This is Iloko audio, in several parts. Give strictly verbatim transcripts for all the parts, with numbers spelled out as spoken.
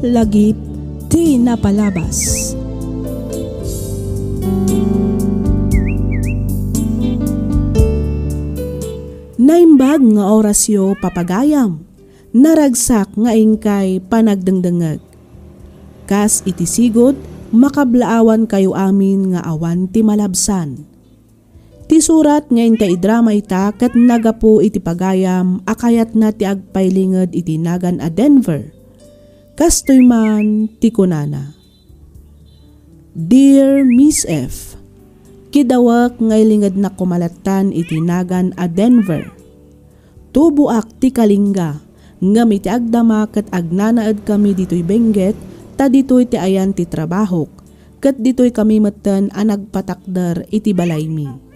Lagip ti napalabas. Naimbag nga orasyo, papagayam. Naragsak nga inkay panagdengdengngeg. Kas iti sigud, makablaawankayo amin nga awan ti malabsan. Ti surat nga inka idrama ita ket nagapu iti pagayam a kayatna ti agpailinged iti nagan a Denver. Kastoy man ti kunana, "Dear Miss F, kidawek nga ilingednak koma lattan iti nagan a Denver. Tuboak ti Kalinga, ngem iti agdama ket agnanaedkami ditoy Benguet, ta ditoy ti ayan ti trabahok, ket ditoykami metten a nagpatakder iti balaymi.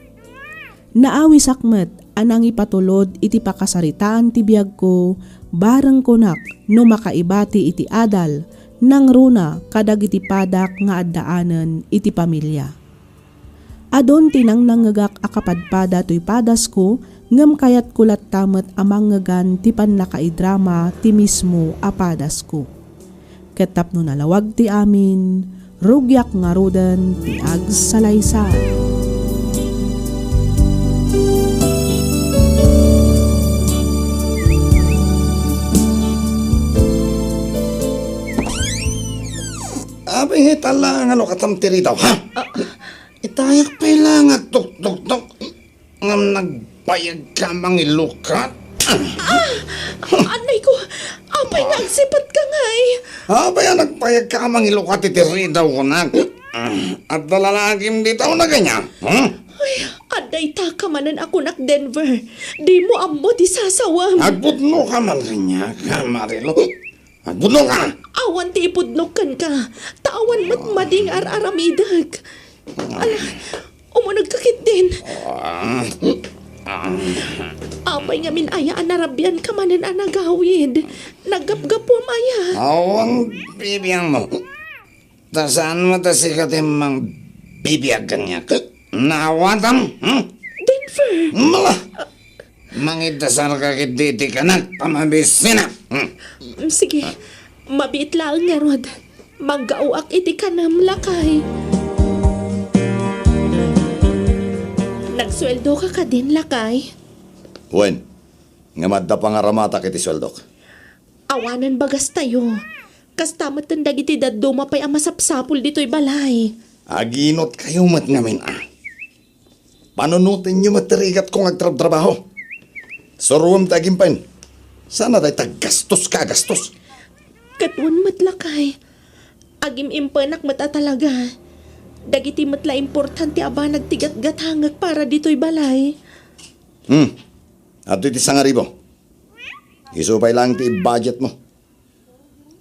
Naawisak met a nangipatulod iti pakasaritaan ti biagko, bareng kunak no makaibati iti adal, nangruna kadagiti padak nga addaanen iti pamilia. Adun ti nangnangngegak a kapadpada toy padasko, ngem kayatko latta met a mangngegan ti pannakaidrama ti mismo a padasko. Ket tapno nalawag ti amin, rugiak ngaruden ti agsalaysay." Apay nga ita la nga lukatam ti ridaw, ha? Ah. Itayak pay la nga agtuktuktok. Ngem nagbayag ka mangilukat? Ah! Anay ko! Apay nga agsipat ka ngay? Apay a nagbayag ka mangilukat iti ridaw kunak? Adda lalagim ditaw na kanya? Hmm? Ay, adda ita ka manen a kunak, Denver. Dimo ammo ti sasawam. Agpudno ka man kanya, Marilo. Agpudno ka! Awan ti ipudnok kenka, ta awan met madi nga ar-aramidek. Ala, umuneg ka ketdin. Ah, ah. Apay ngamin aya a narabian ka manen a nagawid? Naggapgapuam aya? Awan bibiangmo. Ta saan met a sika ti mangbibiag kaniak? Naawatam, hmm? Denver! Mala! Mangidasar ka ketdi iti kanak a mabisina. Hmm. Mm, sige. Mabiit laeng ngarud. Manggaoak iti kanem, lakay. Nagsueldo ka kadin, lakay? Wen, nga adda pangaramatak iti sueldok. Awanen bagastayo. Kasta metten dagiti dadduma pay a masapsapul ditoy balay. Aginotkayo met ngamin a. Panunotenyo met ti rigatko nga agtrabtrabaho. Suroem ti agimpay. Saan a dayta gastos ka a gastos? Ket wen met, lakay. Agim-impenak met a talaga. Dagiti met la importante a banag ti gatgatangek para ditoy balay. Hmm. Adtoy ti sangaribu. Isu pay laeng ti budget mo.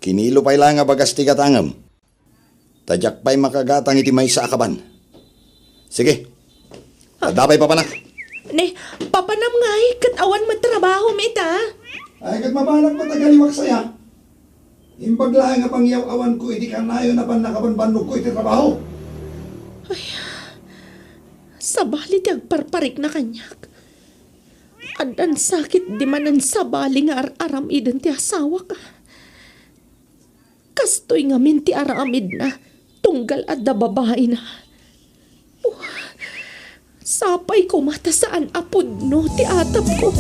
Kinilo pay laeng a bagas ti gatangem. Ta diak pay makagatang iti maysa a kaban. Sige. Adda pay papanak. Ne, papanam ngay, ket awan met trabahom ita. Ay, ket mapanak met a galiwak saya. Imbag laeng a pangyaw-awanko iti kanayon a pannakabanbannogko iti trabaho. Ay, sabali ti agparparikna kaniak. Addan sakit di manen sabali nga ar-aramiden ti asawak. Kastoy ngamin ti aramidna, tunggal adda babaina. Oh, sapay koma ta saan a pudno ti atapko.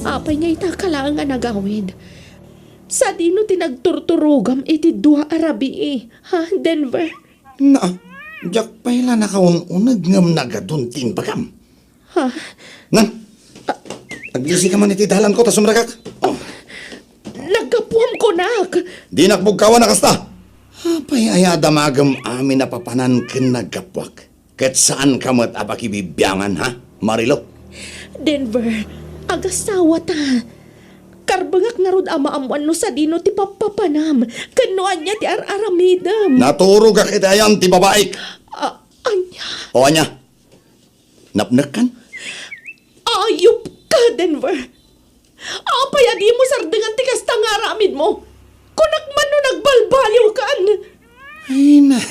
Apay nga ita ka laeng a nagawid? Sadino ti nagturturogam iti dua a rabii, ha, Denver? Na, diak pay la nakaun-uneg ngem nagadun ti imbagam. Ha? Nan, aglisi ka man iti dalanko ta sumrekak. Oh. Naggapuam kunak. Dinak bugkawan a kasta. Apay aya a damagem amin a papanan ken naggapuak? Ket saan ka met a pakibibiangan, ha, Marilo? Denver, agasawa ta. Karbengak ngarud a maammuan no sadino ti pappapanam, ken no ania ti ar-aramidem. Naturogak iti ayan ti babaik. A-, ania? O ania? Napnekkan? Ayup ka, Denver. Apay a dimo sardengan ti kasta nga aramidmo? Kunak man no nagbalbaliwkan. Ay na,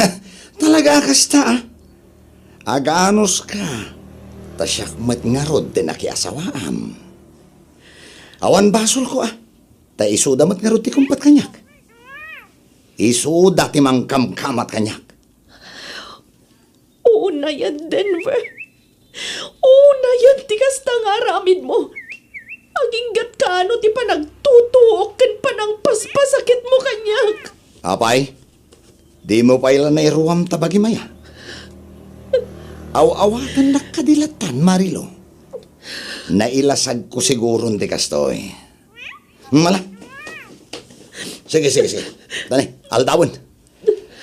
talaga a kasta, a. Aganos ka, ta siak met ngarud ti nakiasawaam. Awan basolko a. Ta isuda met ngarud ti kumpat kaniak. Isuda ti mangkamkamat kaniak. Unayen, Denver. Unayen ti kasta nga aramidmo. Aginggatkano ti panagtutuok ken panangpaspasakitmo kaniak. Apay, dimo pay la nairuam ta bagim aya? Aw-awatennak kadi lattan, Marilo. Nailasagko siguron ti kastoy. Mala. Sige, sige, sige. Tani, aldawen.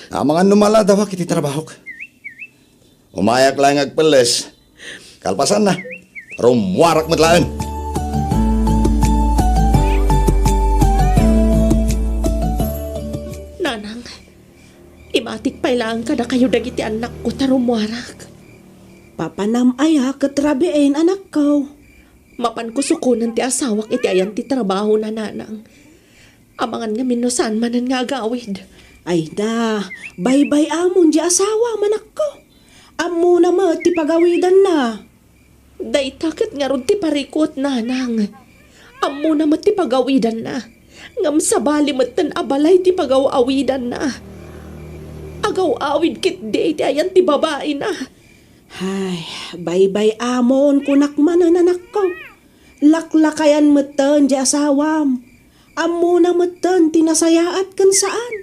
Amangan no maladawak iti trabahok. Umayak laeng agpelles. Kalpasanna, rummuarak met laeng. Nanang, imatik pay laeng kadakayo dagiti annakko ta rummuarak. Papanam aya ket rabiin, anakko? Mapanko sukonen ti asawak iti ayan ti trabahona, Nanang. Amangan ngamin no saan manen nga agawid. Ay da, baybay-amon diay asawam, anakko. Ammona met ti pagawidanna. Dayta ket ngarud ti parikut, Nanang. Ammona met ti pagawidanna. Ngem sabali metten a balay ti pagaw-awidanna. Agaw-awid ketdi iti ayan ti babaina. Ay, baybay-amon, kunak manen, anakko. Laklakayan metten diay asawam. Ammona metten ti nasayaat ken saan.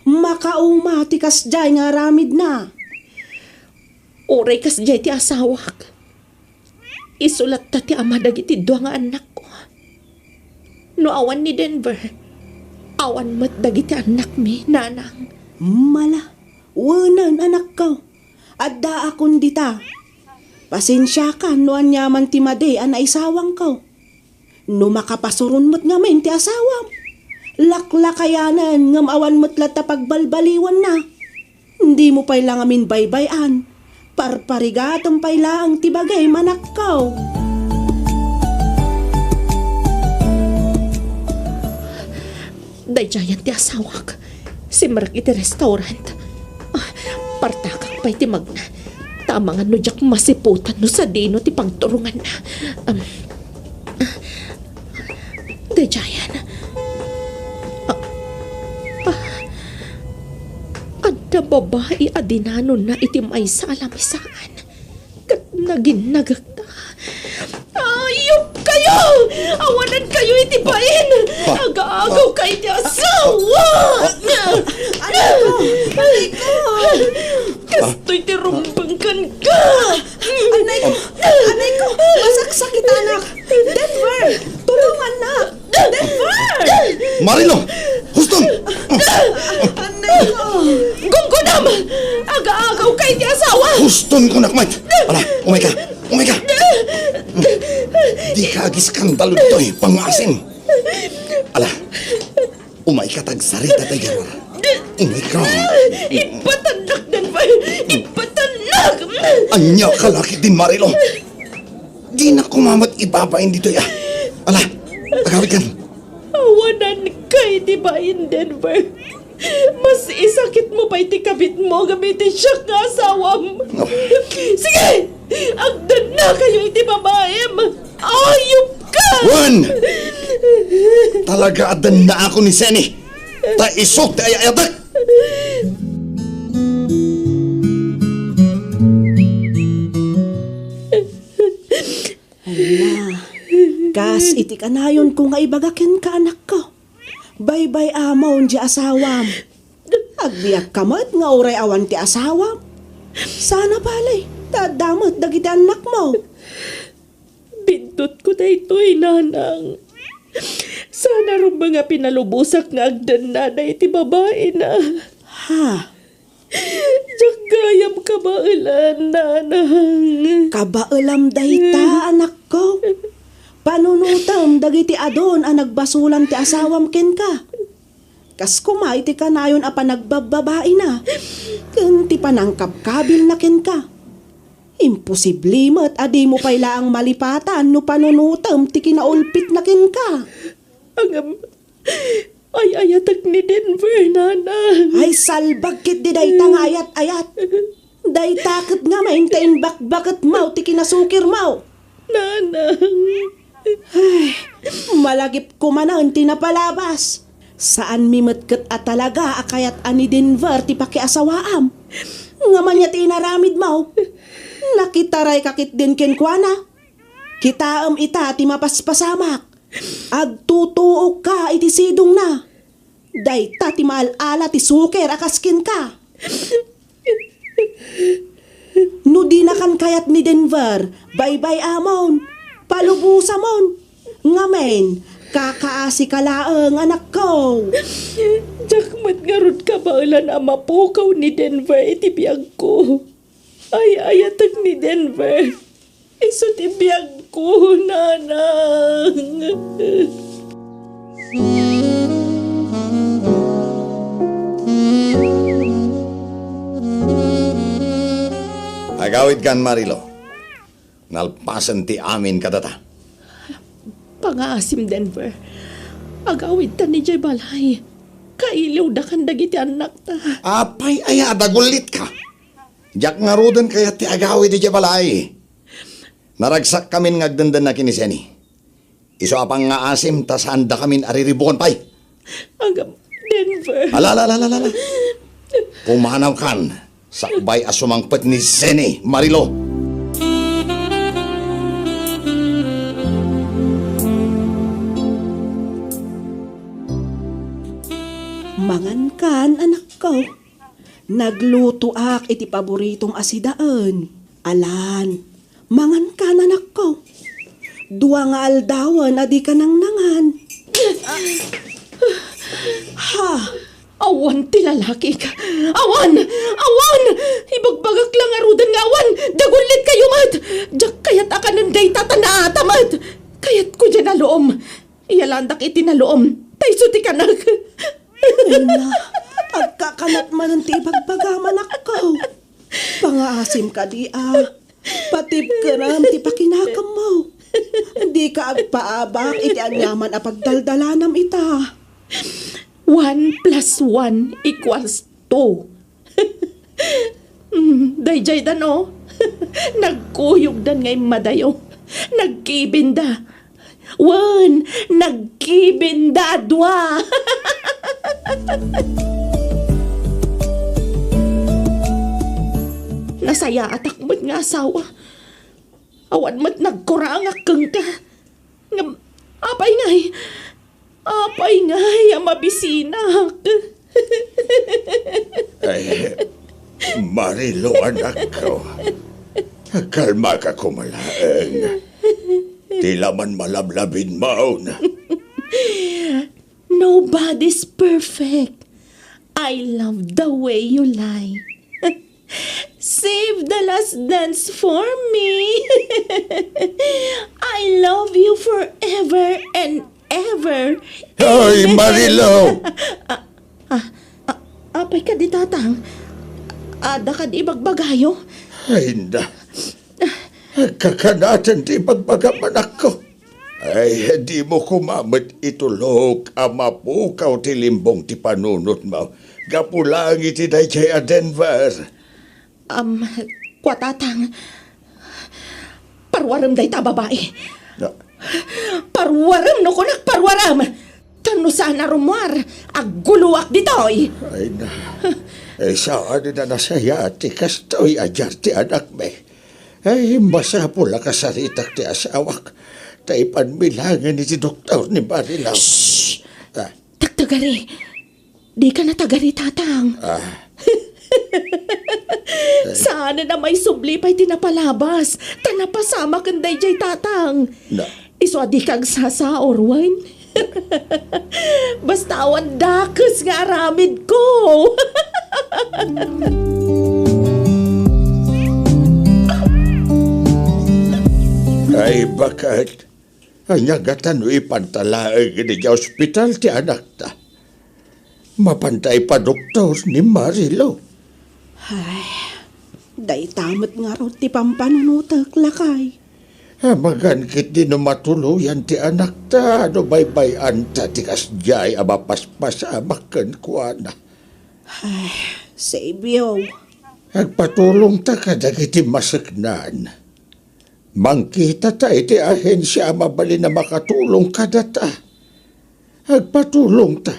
Makauma ti kasdiay nga aramidna. Uray kasdiay ti asawak, isu latta ti ama dagiti dua nga annakko. No awan ni Denver, awan met dagiti annakmi, Nanang. Mala, wenen, anakko. Addaakon dita. Pasensiakan no aniaman ti madi a naisawangko. No makapasuron met ngamin ti asawam, laklakayanen ngem awan met latta pagbalbaliwanna. Dimo pay la ngamin baybay-an. Parparigatem pay laeng ti bagim, anakko. Daydiayen ti asawak. Simrek iti restaurant. Ah, partakak pay ti magna. Ta amangan no diak masiputan no sadino ti pagturonganna. Um, ah, daydiayen. Ah, ah, adda babai a dinanonna iti maysa a lamisaan. Ket naginnagakta. Ayupkayo! Awanankayo iti bain! Ha? Agaagawka iti asawa! Anay ko! Anay ko! Kastoy ti rumbeng kenka! Anay ko! Anay ko! Masaksakit, anak! Denver! Tulungannak! Denver! Marilo! Huston! Anay ko! Gunggonam! Agaagawka iti asawa! Huston kunak met! Ala, umayka! Umayka! Dika agiskandalo ditoy, pangngaasim! Ala, umayka ta agsarita ta igaror. Umayka! Ipatannak, Denver! Ipatannak! Ania ka la ketdin, Marilo? Dinak koma met ibabain ditoy a. Ala, agawidkan. Awananka iti bain, Denver. Mas isakitmo pay ti kabitmo ngem iti siak nga asawam. No. Sige! Agdannakayo iti babaim! Ayupka! Wen! Talaga a dannaakon ni Seni. Ta isu ti ay-ayatek. Ala, kas iti kanayonko nga ibaga kenka, anakko. Baybay-amon diay asawam. Agbiagka met nga uray awan ti asawam. Saan a bale, ta adda met dagiti annakmo. Bindutko daytoy, Nanang. Saan a rumbeng a pinalubosak nga agdannada iti babaina. Ha? Diak gayam kabaelan, Nanang. Kabaelam dayta, anakko. Panunotem dagiti adun a nagbasolan ti asawam kenka. Kas koma iti kanayon a panagbabbabaina ken ti panangkabkabilna kenka. Imposible met a dimo pay laeng malipatan no panunotem ti kinaulpitna kenka. Ngem, ay-ayatek ni Denver, Nanang. Ay, salbag ketdi dayta nga ayat-ayat. Dayta ket ngamin ta imbakbaketmo ti kinasukirmo. Nanang. Ay, Palagipko manen ti napalabas. Saanmi met ket a talaga a kayat a ni Denver ti pakiasawaam. Ngem ania ti inaramidmo? Nakitarayka ketdin kenkuana. Kitaem ita ti mapaspasamak. Agtutuokka iti sidongna. Dayta ti maal-ala ti suker a kas kenka. No dinakan kayat ni Denver, baybay-amon, palubosamon. Ngamin, kakaasika laeng, anakko. Diak met ngarud kabaelan a mapukaw ni Denver iti biagko. Ay-ayatek ni Denver. Isu ti biagko, nanang. Agawidkan, Marilo. Nalpasen ti amin kadata. Pangaasim, Denver. Agawidtan idiay balay. Kailiwdakan dagiti annakta. Apay aya a dagullitka? Diak ngaruden kayat ti agawid idiay balay. Naragsakkamin nga agdendenna ken ni Senny. Isu a pangngaasim ta saandakamin a riribukon pay. Agam, Denver. Ala, ala, ala, ala, ala. Pumanawkan, sakbay a sumangpet ni Senny, Marilo. Mangankan, anakko. Naglutoak iti paboritom a sidaen. Alan, mangankan, anakko. Dua nga aldawen a dika nangnangan. Ha? Awan ti lalakik. Awan! Awan! Ibagbagak la ngaruden nga awan! Dagullit kayo met! Diak kayat a kanen dayta ta naata met! Kayatko diay a luom. Iyalandak iti naluom, ta isu ti kanak. Ay na, agkakanat manen ti ibagbagam, anakko. Pangaasim kadi a, patibkerem ti pakinakemmo. Dika agpaabak iti aniaman a pagdaldalanam ita. One plus one equals two. Mm, daydiay da, no? Nagkuyogdan nga immadayo. Nagkibinda. Wen, nagkibinda a dua. Nasayaatak met nga asawa. Awan met nagkurangak kenka. Ngem, apay ngay? Apay ngay a mabisinak? Ay, Marilo, anakko. Kalmaka koma laeng. Ti laman malablabidmon. Nobody's perfect. I love the way you lie. Save the last dance for me. I love you forever and ever. Hoy, Marilo! Ah, ah, ah, apay kadi, Tatang? Adda kadi ibagbagayo? Ay, na. Agkakanaten ti ibagbagam, anakko. Ay, dimo koma met itulok a mapukaw ti limbong ti panunotmo gapu laeng iti daydiay a Denver. Am, kua, Tatang, parwarem dayta a babai. Na- Parwarem, no kunak, parwarem! Ta no saan a rummuar, agguloak ditoy! Ay na, ay, saan a nasayaat ti kastoy a diar ti anakmi. Ay, masapul a kasaritak ti asawak, ta ipanmi laengen iti doktor ni Marilaw. Shh! Ah. Tagtagari! Dika natagari, Tatang. Ah. Saanen a maisubli pay ti napalabas, ta napasamak ken daydiay, Tatang. Na- Isu a dika agsasaor, wen? Basta awan dakes nga aramidko. Ay, baket. Ania ngata no ipanta laeng idiay ospital ti anakta? Mapanta ipadoktor ni Marilo. Ay, dayta met ngarud ti pampanunotek, lakay. Amangan ketdi no matuloyan ti anakta, no baybay-anta ti kasdiay a mapaspasamak kenkuana. Ay, Sabio. Agpatulongta kadagiti maseknan. Mangkitata iti ahensia a mabalin a makatulong kadata. Agpatulongta.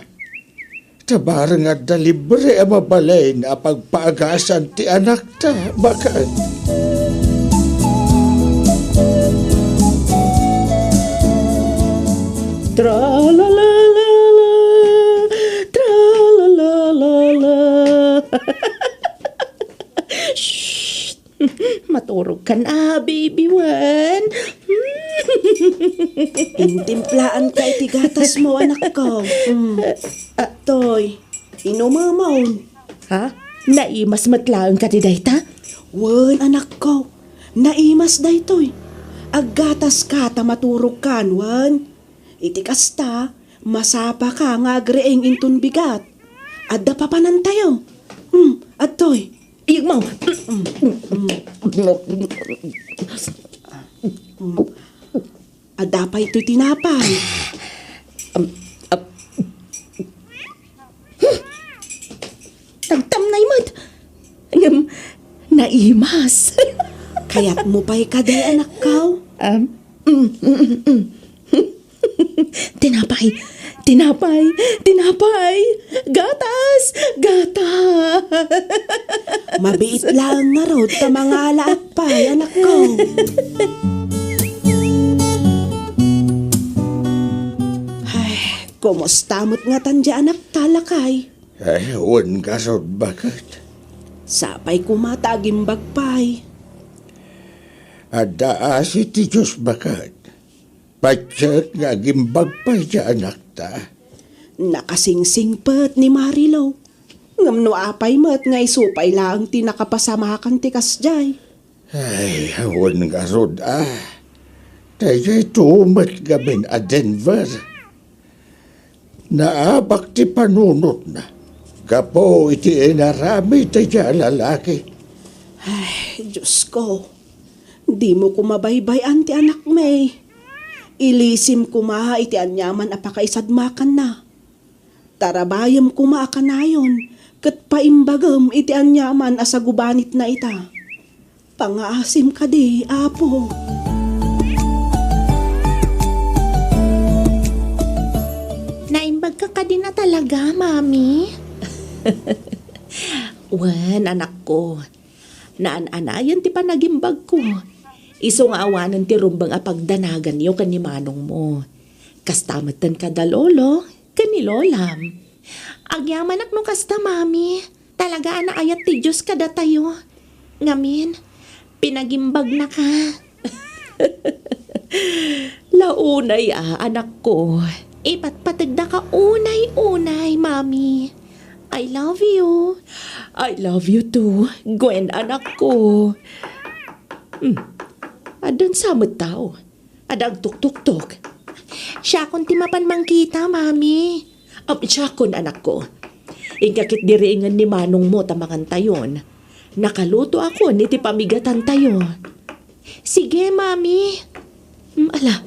Ta bareng adda libre a mabalin a pagpaagasan ti anakta, baket. Tralalalala, tralalalala. Shh! Maturogkan a, baby wen. Intimplaanka iti gatasmo, anakko. Mm. Toy, inumamon. Ha? Naimas met laeng kadi dayta? Wen, anakko. Naimas daytoy. Aggataska ta maturogkan, wen. Iti kasta, masapaka nga agriing inton bigat. Adda papanantayo. Hmm, adtoy. Iyagmo. Adda pay toy tinapay. Um, uh, Tagtamnay met. Ngem, naimas. Kayatmo pay kadi, anakko? Um, mm, mm, mm, mm. Tinapay, tinapay, tinapay. Gatas, gatas. Mabiit laeng ngarud ta mangalaak pay, anakko. Ay, kumusta met ngatan di anakta, lakay? Ay, wen ngarud, baket. Sapay koma ta agimbag pay. Adda asi ti Dios, baket. Patiek nga agimbag pay ti anakta. Nakasingsingpet ni Marilou. Ngem no apay met nga isu pay laeng ti nakapasamakan ti kasdiay. Ay, wen ngarud a. Daytoy met ngamin a Denver. Naabak ti panunotna gapu iti inaramid dayta a lalaki. Ay, Diosko, dimo koma baybay-an ti anakmi. Ilisim koma iti aniaman a pakaisadmakanna. Tarabayem koma a kanayon ket paimbagem iti aniaman a sagubanitna ita. Pangaasim kadi, Apo. Naimbagka kadi na talaga, Mami? Wen, anakko. Naan-anayen ti panagimbagko. Isu nga awanen ti rumbeng a pagdanaganyo ken ni manongmo. Kasta metten kada lolo ken ni lolam. Agyamanak no kasta, Mami. Talaga a naayat ti Dios kadatayo. Ngamin, pinagimbagna ka. La unay a, anakko. Ipatpategda ka unay-unay, Mami. I love you. I love you too, Gwen, anakko. Hmm. Addan sa met tao. Adda agtuktuktok. Siakon ti mapan mangkita, Mami. Am, siakon, anakko. Inka ketdi riingen ni manongmo ta mangantayon. Nakalutoakon iti pamigatantayo. Sige, Mami. Mm, ala,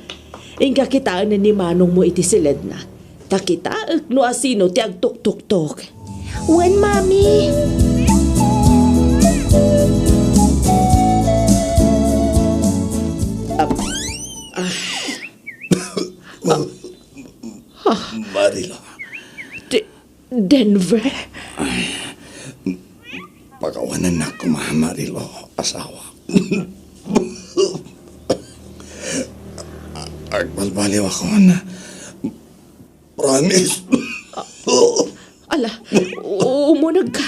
inka kitaen ni manongmo iti siledna. Ta kitaek no asino ti agtuktuktok. Wen, Mami. Ah, ah. Marilou. De-, Denver? Pakawanennak koma, Marilou, asawa. Agbalbaliwakon. Promise. Ala, umunegka.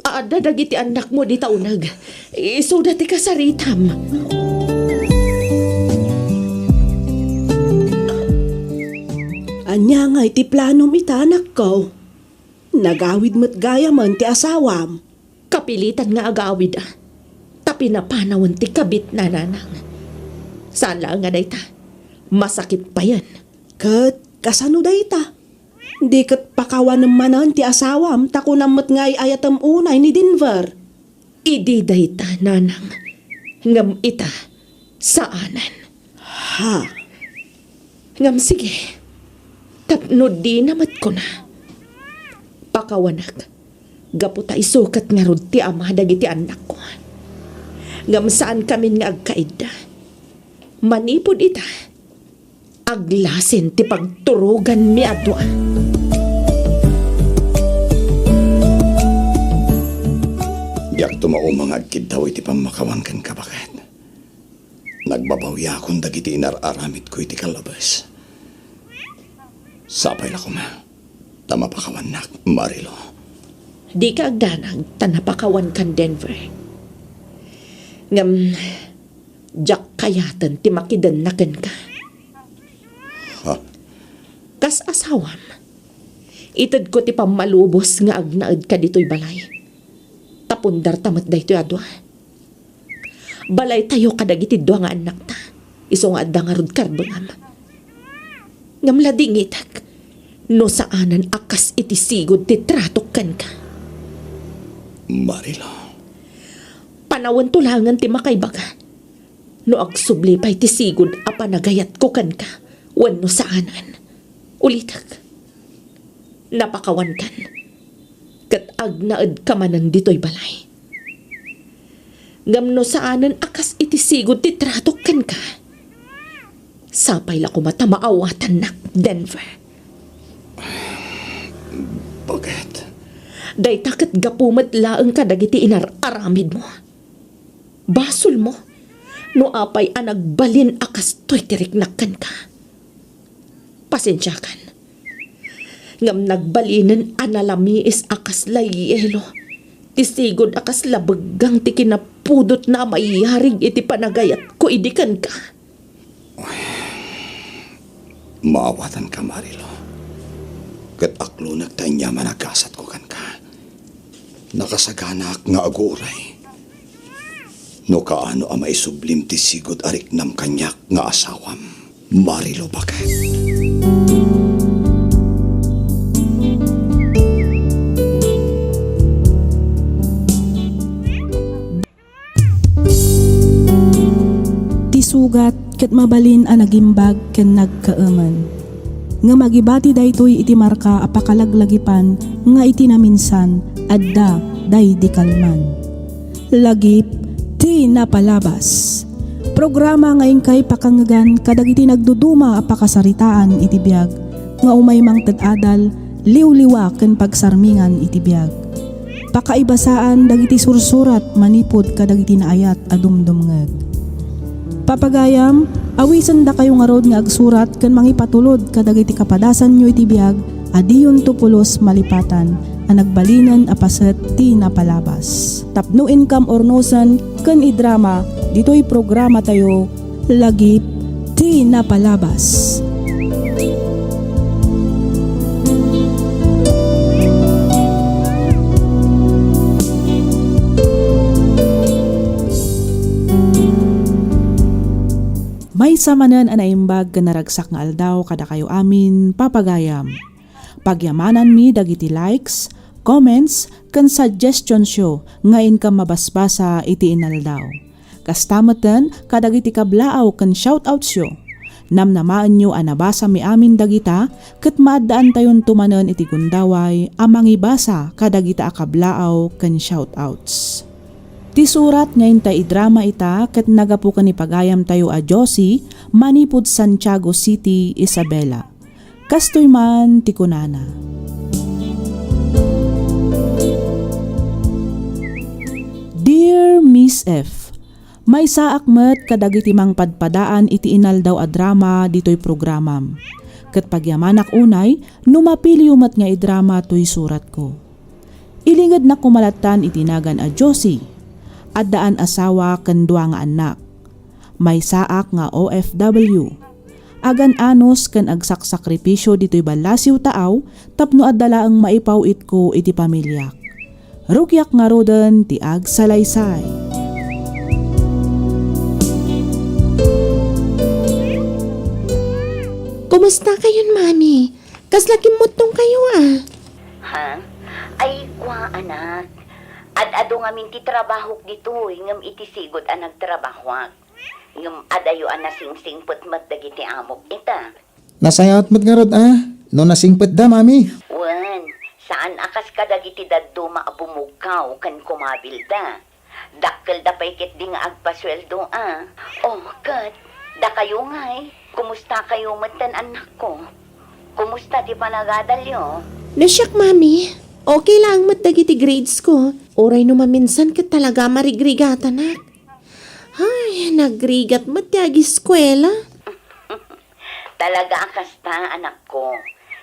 Adda dagiti annakmo dita uneg. Isuda ti kasaritam. Ania ngay ti planom ita, anakko? Nagawid met gayamen ti asawam. Kapilitan nga agawid, a. Ta pinapanawen ti kabitna, nanang. Saan laeng a dayta. Masakit payen. Ket kasano dayta? Di ket pakawanem manen ti asawam ta kunam met nga ay-ayatem unay ni Denver. Idi dayta, nanang. Ngem ita, saanen. Ha? Ngem sige, tapno dina met kuna. Pakawanek, gapu ta isu ket ngarud ti ama dagiti annakko. Ngem saankamin nga agkaidda. Manipud ita, aglasin ti pagturoganmi a dua. Diak tumauma nga agkiddaw iti pammakawan kenka, baket. Nagbabawiakon dagiti inar-aramidko iti kallabes. Sapay la koma ta mapakawannak, Marilo. Dika agdanag ta napakawankan, Denver. Ngem, diak kayaten ti makidenna kenka. Ha? Kas asawam, itedko ti pammalubos nga agnaedka ditoy balay. Ta pundarta met daytoy a dua. Balaytayo kadagiti dua nga annakta, isu nga adda ngarud karbengam. Ngem ladingitek no saanen a kas iti sigud ti tratok kenka. Marilo. Panawento laengen ti makaibaga no agsubli pay ti sigud a panagayatko kenka wenno saanen. Ulitek, napakawankan ket agnaedka manen ditoy balay. Ngem no saanen a kas iti sigud ti tratok kenka, sapay la koma ta maawatannak, Denver. Baket? Dayta ket gapu met laeng kadagiti inar-aramidmo. Basolmo no apay a nagbalin a kastoy ti riknak kenka. Pasensiakan. Ngem nagbalinen a nalamiis a kasla yelo ti sigud a kasla beggang ti kinapudotna a maiyarig iti panagayatko idi kenka. Maawatanka, Marilo. Ket aklonek ta aniaman a gasatko kenka. Nakasaganak nga aguray no kaano a maisublim ti sigud a riknam kaniak nga asawam, Marilo, baket. Ti sugat ket mabalin a nagimbag ken nagkaemen. Ngem agibati daytoy iti marka a pakalaglagipan nga iti naminsan, adda daydi kalman. Lagip ti napalabas. Programa nga inkay pakangngegan kadagiti nagduduma a pakasaritaan iti biag nga umay mangted adal, liwliwa ken pagsarmingan iti biag. Pakaibasaan dagiti sursurat manipud kadagiti naayat a dumdumngeg. Papagayam, awisendakayo ngarud nga agsurat ken mangipatulod kadagiti kapadasanyo iti biag a diyonto pulos malipatan a nagbalinen a paset ti napalabas. Tapno inkam urnosen ken idrama ditoy programatayo, Lagip ti napalabas. Maysa manen a naimbag ken naragsak nga aldaw kadakayo amin, papagayam. Pagyamananmi dagiti likes, comments, ken suggestions-yo nga inkam mabasbasa iti inaldaw. Kasta metten kadagiti kablaaw ken shoutouts-yo. Namnamaenyo a nabasami amin dagita ket maaddaantayonto manen iti gundaway a mangibasa kadagita a kablaaw ken shoutouts. Ti surat nga inta idrama ita ket nagapu ken ni pagayamtayo a Josie manipud Santiago City, Isabela. Kastoy man ti kunana, Dear Miss F, maysaak met kadagiti mangpadpadaan iti inaldaw a drama ditoy programam. Ket pagyamanak unay no mapiliyo met nga idrama toy suratko. Ilingednak koma lattan iti nagan a Josie. Addaan asawa ken dua nga annak. Maysaak nga O F W. Agan-anos ken agsaksakripisio ditoy ballasiw taaw tapno adda laeng maipaw-itko iti pamiliak. Rugiak ngaruden ti agsalaysay. Kumusta kayon, Mami? Kasla kimmuttong kayo, a? Ha? Ay, kua, anak. Ad-adu ngamin ti trabahok ditoy, ngem iti sigud a nagtrabahoak. Ngem adayo a nasingsingpet met dagiti amok ita. Nasayaat met ngarud a no nasingpetda, Mami. Wen, saan a kas kadagiti dadduma a bumugkaw ken kumabilda. Dakkelda pay ketdi nga agpasueldo a. Oh, ket Dakayo ngay, kumustakayo metten, annakko? Kumusta ti panagadalyo? No siak, Mami, okay laeng met dagiti grades ko. Uray no maminsan ket talaga a marigrigatanak. Ay, nagrigat met ti agiskuela. Talaga a kasta, anakko.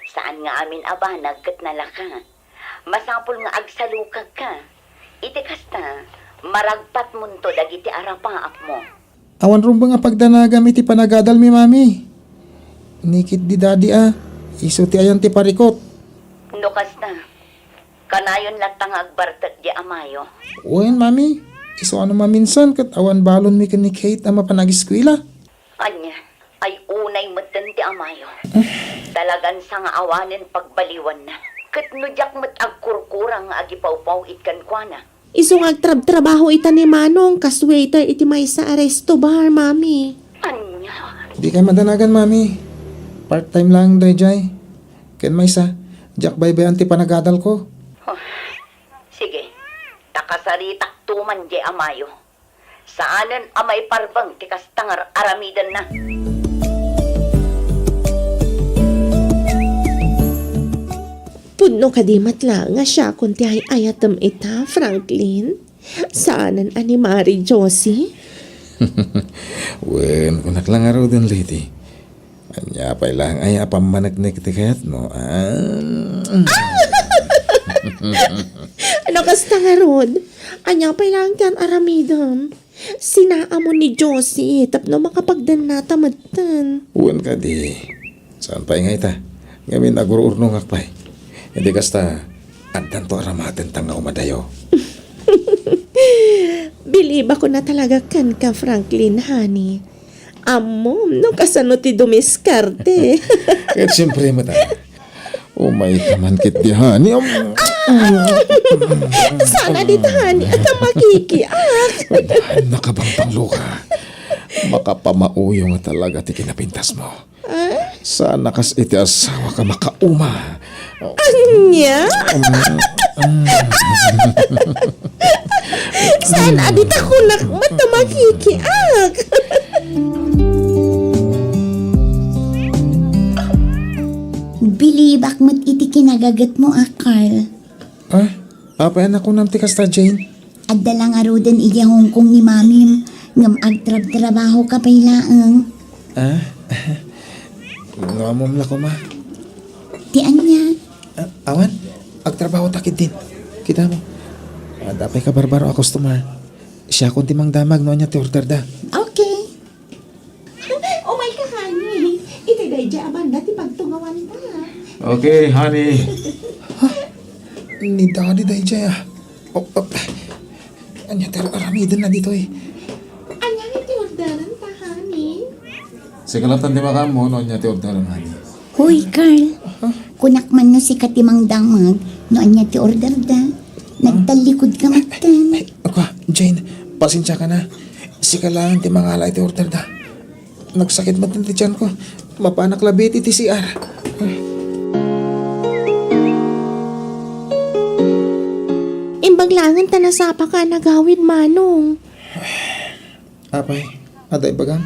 Saan nga amin a banag ket nalaka. Masapul nga agsalukagka. Iti kasta, maragpatmonto dagiti arapaapmo. Awan rumbeng a pagdanagam iti panagadalmi, Mami. Ni ket di Daddy a, isu ti ayan ti parikot. No kasta, kanayon latta nga agbartek di amayo. Wen, Mami. Isu a no maminsan ket awan balonmi ken ni Kate a mapan agiskuela. Ania, ay unay metten ti amayo. Talagan sangaawanen pagbaliwanna. Ket no diak met agkurkurang nga agipawpaw-it kenkuana. Isu nga agtrabtrabaho ita ni Manong kas waiter iti maysa a resto bar, Mami. Ania? Dikay madanagan, Mami. Part-time laeng daydiay. Ken maysa, diak baybay-an ti panagadalko. Oh, sige, ta kasaritakto man diay amayo. Saanen a maiparbeng ti kasta nga ar-, aramidenna. Pudno kadi met laeng a siakon ti ay-ayatem ita, Franklin? Saanen a ni Mari Josie? Wen, kunak la ngaruden, Leti. Ania pay laeng aya a pammaneknek ti kayatmo, a? No kasta ngarud, ania pay laeng ti ar-aramidem? Sinaamon ni Josie tapno makapagdannata metten. Wen kadi. Saan pay nga ita? Ngamin agur-urnongak pay. Iti kasta, addanto aramatenta nga umadayo. Bilibakon a talaga kenka, Franklin, honey. Ammom no kasano ti dumiskarte. Ket siempre met, a. Umayka man ketdi, honey. Am- Saan a dita, honey, a ta makikiak. Ay, nakabangbanglo ka. Makapamauyo nga talaga ti kinapintasmo. Ah? Saan a kas iti asawak a makauma. Ania? Saan a dita kunak met a makikiak? Bilibak met iti kinagagetmo a, Carl. Ah? Apay a nakunam ti kasta, Jane? Adda la ngaruden idiay Hong Kong ni Mamim, ngem agtrabtrabahoka pay laeng. Ah? No ammom la koma. Ti ania? Ah, awan, agtrabahota ketdin. Kitamo. Adda pay kabarbaro a customer. Siakon ti mangdamag no ania ti orderda. Okay. Umayka, honey. Iti daydiay a banda ti pagtungawanta. Okay, honey. Ha? Ni Daddy daydiay, a. Oh, oh. Ania ti ar-, aramidenna ditoy? Ania nga ti orderenta, honey? Sika latta ti makaammo no ania ti orderem, honey. Hoy, Carl. Huh? Kunak man no sika ti mangdamag no ania ti orderda. Nagtallikod ka metten. Ay, ay, agwa, Jane, pasensiaka na. Sika laeng ti mangala iti orderda. Nagsakit metten ti tianko. Mapanak labi iti C R. Imbag laengen ta nasapaka a nagawid, Manong. Apay, adda ibagam?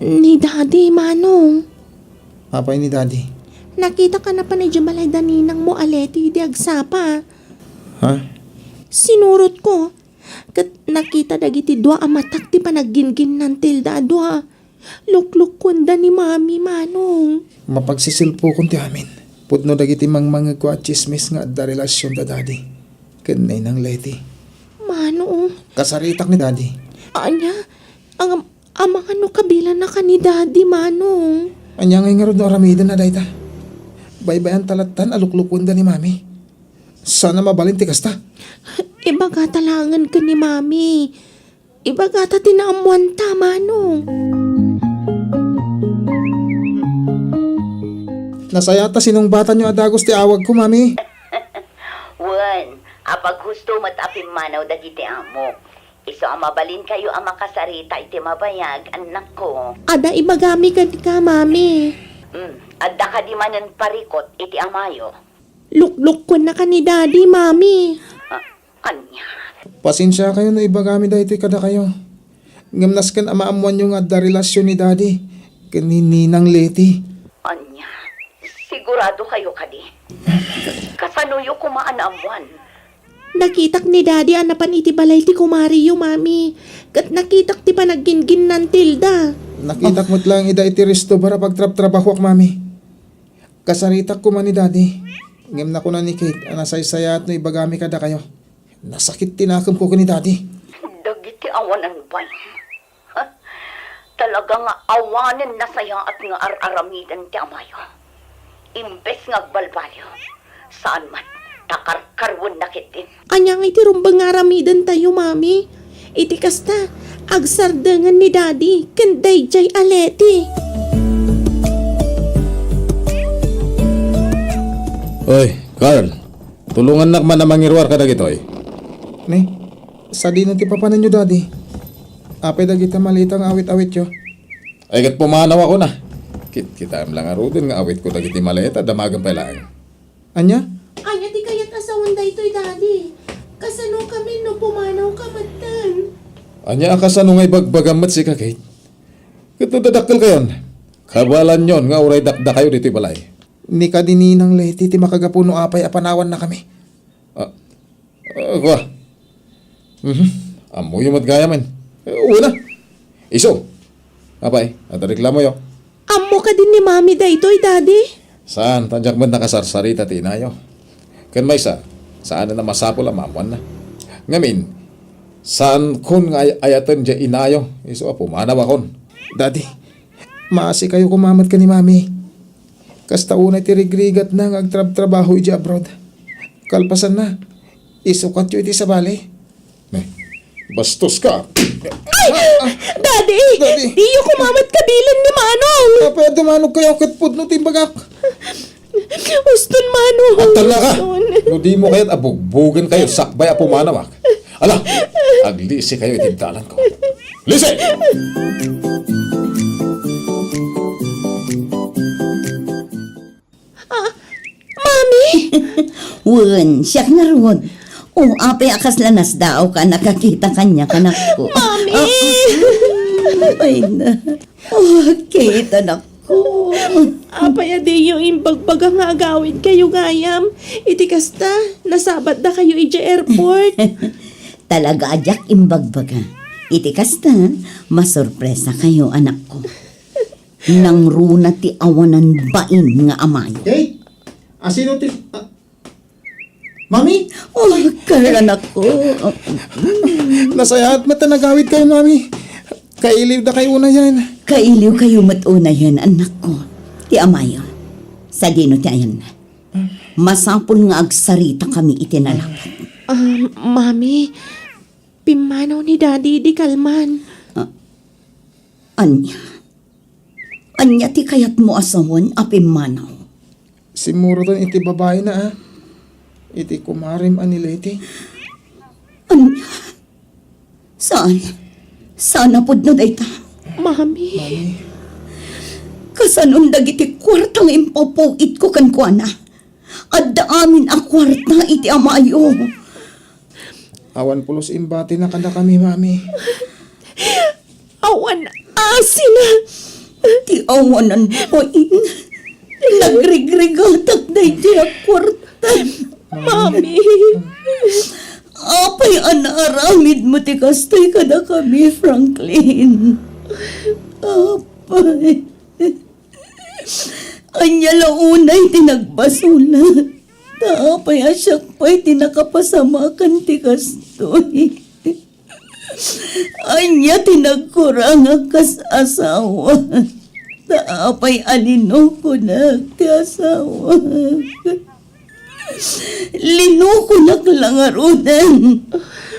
Ni Daddy, Manong. Apay ni Daddy? Nakitaka napan idiay balay da ninangmo a Leti idi agsapa. Ha? Sinurotko. Ket nakita dagiti dua a matak ti panagginginnantilda a dua. Luklukkuenda ni Mami, Manong. Mapagsisilpokon ti amin. Pudno dagiti mangmangegko a tsismis nga adda relasion da Daddy ken Ninang Leti. Manong. Kasaritak ni Daddy. Ania? Ang am-, amangan no kabilannaka ni Daddy, Manong. Ania ngay ngarud no aramidenna dayta? Baybay-anta lattan a luklukkuenda ni Mami. Saan a mabalin ti kasta. Ibagata laengen ken ni Mami. Ibagata ti naammoanta, Manong. Nasayaat a sinungbatanyo a dagus ti awagko, Mami. Wen, apaghusto met a pimmanaw dagiti amok. Isu a mabalinkayo a makasarita iti mabayag, annakko. Adda ibagami kenka, Mami. Hmm, adda kadi manen parikot iti amayo? Luklukkuennaka ni Daddy, Mami. Ah, ania? Pasensiakayo no ibagami daytoy kadakayo. Ngem nasken a maammoanyo nga adda relasyon ni Daddy ken ni Ninang Leti. Ania? Sigurado kayo kadi? Kasanoyo koma a naammoan? Nakitak ni Daddy a napan iti balay ti kumariyo, Mami. Ket nakitak ti panagginginnantilda. Nakitak met laeng ida iti resto bar a pagtrabtrabahoak, Mami. Kasaritak koma ni Daddy. Ngem nakuna ni Kate a nasaysayaat no ibagami kadakayo. Nasakit ti nakemko ken ni Daddy. Dagiti awanan bain. Ha? Talaga nga awanen nasayaat nga ar-aramiden ti amayo. Imbes nga agbalbaliw, saan met, ta karkaruenna ketdin. Ania ngay ti rumbeng nga aramidentayo, Mami? Iti kasta, agsardengen ni Daddy ken daydiay a Leti. Oy, Carl, tulongannak man a mangiruar kadagitoy. Ne, sadino ti papananyo, Daddy? Apay dagiti maleta nga awit-awityo? Ay, ket pumanawakon a. Kitkitaem la ngaruden nga awitko dagiti maleta, damagem pay laeng. Ania? Ania ti kayat a sawen daytoy, Daddy? Kasanokami no pumanawka metten? Ania a kasano nga ibagbagam met sika, Kate? Ket no dadakkelkayon, kabaelanyon nga uray dakdakayo ditoy balay. Ni kadi Ninang Leti ti makagapu no apay a panawannakami. Ah, ah, kua. Mhm. Ammoyo met gayamen. Eh, una. Isu. Apay, adda reklamoyo? Ammo kadi ni Mami daytoy, Daddy? Saan, ta diak met nakasarsarita ti inayo. Ken maysa, saan a masapul a maammoanna. Ngamin, saankon nga ay-ayaten diay inayo, isu a pumanawakon. Daddy, maasikayo koma met ken ni Mami. Kasta unay ti rigrigatna nga agtrabtrabaho idiay abroad. Kalpasanna, isukatyo iti sabali. Ne, bastoska. Ay! Daddy! Daddy! Diyo koma met kabilen ni Manong! Apay a dumanogkayo ket pudno ti imbagak? Uston, Manong! Agtalnaka! Uston. No dimo kayat a bugbugenkayo sakbay a pumanawak. Ala, aglisikayo iti dalanko. Lisi! Ah, Mami! Wen, siak ngarud. O, apay a kasla nasdaawka a nakakita kaniak, anakko? Mami! Ah, ay na. O, Kate, anakko. Apay a diyo imbagbaga nga agawidkayo gayam? Iti kasta, nasabatdakayo idiay airport. Talaga a diak imbagbaga. Iti kasta, masurpresakayo, anakko. Nangruna ti awanan bain nga amayo. Kate? Asino ti, ah, Mami? O, Carl, anakko. Nasayaat met ta nagawidkayo, Mami. Kailiwdakayo unayen. Kailiwkayo met unayen, anakko. Ti amayo. Sadino ti ayanna? Masapul nga agsaritakami iti nalapat. Ah, Mami, pimmanaw ni Daddy idi kalman. Ah, ania? Ania ti kayatmo a sawen a pimmanaw? Simmuroten iti babaina a, iti kumarem a ni Leti. Ania? Saan? Saan a pudno dayta? Mami. Mami. Kasanon dagiti kuarta nga impaw-itko kenkuana? Adda amin a kuarta iti amayo. Awan pulos imbatina kadakami, Mami. Awan asina. Ti awanan bain. Nagrigrigatak daydiay a kuarta. Mami. Apay a naaramidmo ti kastoy kadakami, Franklin? Apay. Ania la unay ti nagbasolak? Ta apay a siak pay ti nakapasamakan ti kastoy? Ania ti nagkurangak kas asawa? Ta apay a linukonak ti asawak? Linukonak la ngaruden.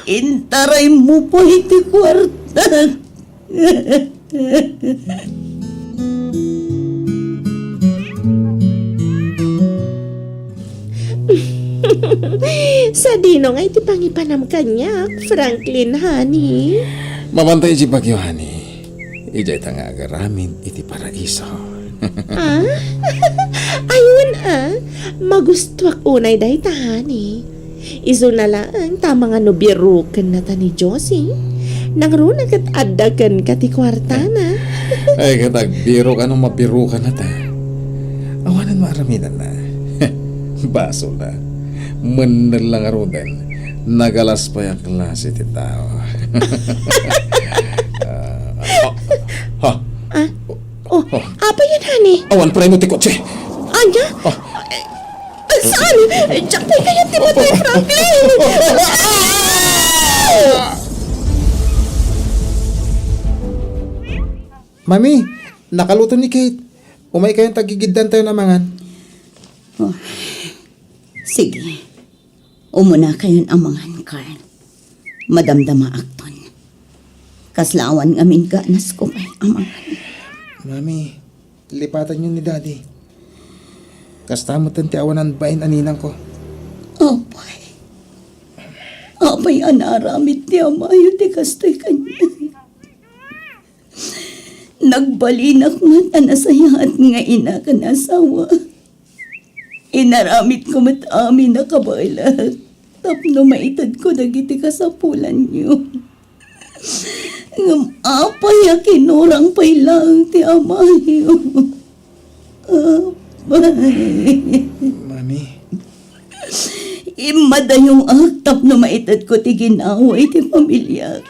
Intaraymo pay ti kuartak. Sadino ngay ti pangipanam kaniak, Franklin, honey? Mabantay iti bagyo, honey. Idiay ta nga agaramid iti paraiso. Ah? Ayun, ah. Magustuak unay dayta, honey. Isuna laeng ta manganobiarokenna ta ni Josie. Nangruna ket adda kenka ti kuartana. Ay, ket agbirok no mabirokan ta. Awanen maaramidanna. Basolna. Mennel la ngaruden. Nagalas pay a klase ti tao. Ah, ah, ha? Ah, oh, oh, apay yan, honey? Awan preno ti kotse. Ania? Ah. Saan? Diak pay kayat ti Matoy Franklin! Mami, nakaluto ni Kate. Umay kayon ta gigiddan tayo na mangan. Oh, sige. Umuna kayon a mangan, Carl. Madamdamaakton. Kasla awan ngamin ganasko pay a mangan. Mami, lipatanyo ni Daddy. Kasta metten ti awanan bain a ninangko. Apay. Apay a naaramid ti amayo ti kastoy kaniak. Nagbalinak met a nasayaat nga ina ken asawa. Inaramidko met amin a kabaelak tapno maitedko dagiti kasapulanyo. Ngem apay a kinurang pay laeng ti amayo? Apay. Mami. Immadayoak tapno maitedko ti ginawa iti pamiliak.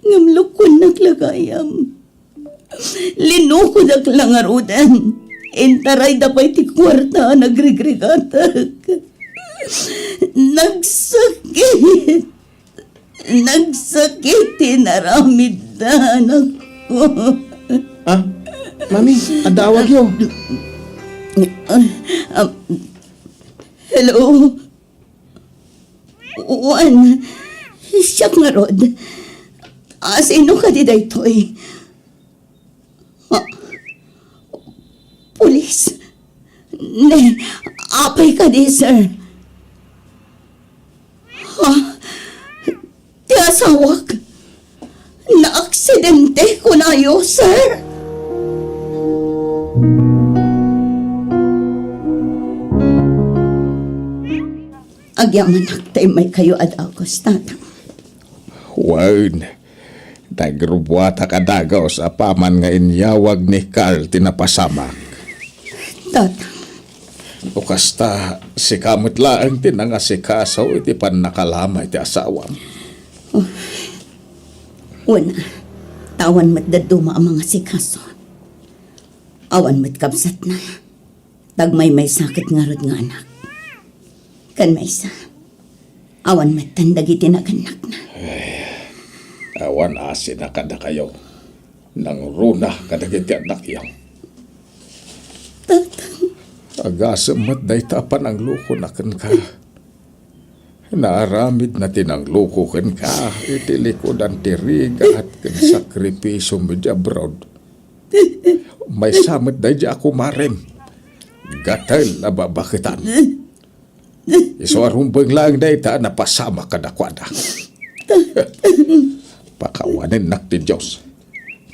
Ngem lukkuennak la gayam. Linukodak la ngaruden. Intarayda pay ti kuarta a nagrigrigatak. Nagsakit. Nagsakit ti naramidda, anakko. Ah, Mami, adda awagyo. Ah, ah, hello? Wen, siak ngarud. Ah, sino kadi daytoy? Ah, pulis? Ne, apay kadi, sir? Ha? Ti asawak? Naaksidente, kunayo, sir? Agyamanak ta immay kayo a dagus, Tatang. Wen, nagrubuatak a dagus apaman nga inyawag ni Carl ti napasamak. Tatang. No kasta, sika met laeng ti nangasikaso iti pannakalama iti asawam. Oh. Wen, ta awan met dadduma a mangasikaso. Awan met kabsatna. Tagmaymaysa ket ngarud nga anak. Ken maysa, awan metten dagiti nagannakna. Ay, awan asina kadakayo. Nangruna kadagiti annakyo. Tatang. Agasem met dayta a pananglukona kenka. Naaramidna ti nangluko kenka iti likudan ti rigat ken sakripisio idiay abroad. Maysa met daydiay a kumarem. Gatel a babaketan. Isu a rumbeng laeng dayta a napasamak kadakuada. Pakawanennak ti Dios.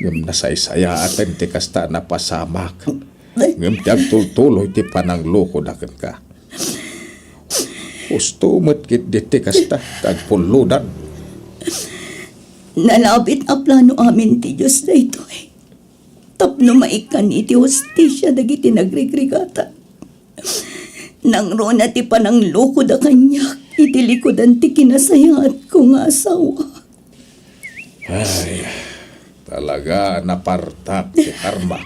Ngem nasaysayaaten ti kasta a napasamak. Ngem ti agtultuloy ti pananglukoda kenka. Husto met ketdi ti kasta, ti agpullodan. Nalabit a plano amin ti Dios daytoy. Tapno maikkan iti hustisia dagiti nagrigrigata. Nangruna ti pananglukoda kaniak iti likudan ti kinasayaatko nga asawa. Ay, talaga napartak ti karma.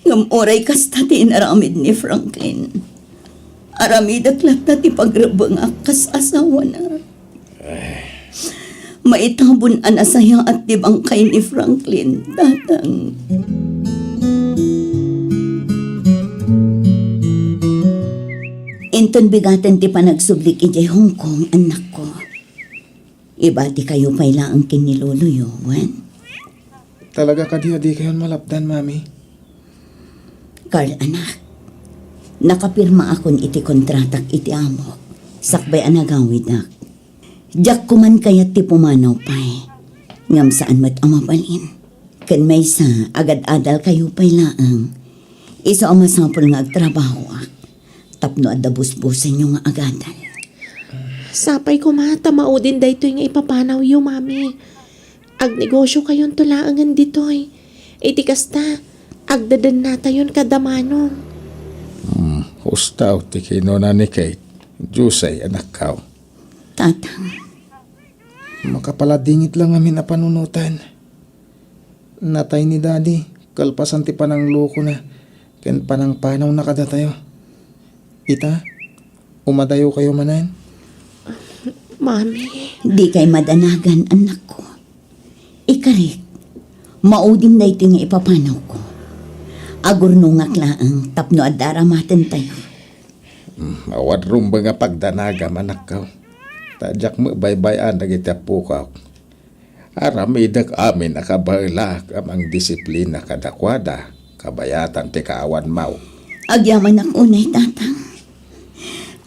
Ngem uray kasta ti inaramid ni Franklin, aramidek latta ti pagrebbengak kas asawana. Ay. Maitabon a nasayaat ti bangkay ni Franklin, Tatang. Inton bigaten ti panagsublik idiay Hong Kong, annakko. Ibati kayo pay laeng ken ni loloyo, wen? Talaga kadi a di kayon malapdan, Mami? Carl, anak, nakapirmaakon iti kontratak iti amok, sakbay a nagawidak. Diak koman kayat ti pumanaw pay, ngem saan met a mabalin. Ken maysa, agad-adal kayo pay laeng. Isu a masapul nga agtrabahoak tapno adda busbusenyo nga agadal. Sapay koma ta maudin daytoy nga ipapanawyo, Mami. Agnegosyokayonto laengen ditoy. Iti kasta, agdedennatayon kada manong. Hmm, husto ti kinuna ni Kate. Jose, anakkaw. Tatang. Makapaladingit la ngamin a panunotan. Natay ni Daddy, kalpasan ti pananglokona ken panangpanawna kadatayo. Ita, umadayokayo manen. Mami. Dikay madanagan, annakko. Ikarik, maudin daytoy nga ipapanawko. Agurnongak laeng tapno adda aramatentayo. Hmm, awan rumbeng a pagdanagam, anakko. Ta diak met baybay-an dagiti appokak. Aramidek amin a kabaelak a mangdisiplina kadakuada, kabayatan ti kaawanmo. Agyamanak unay, Tatang.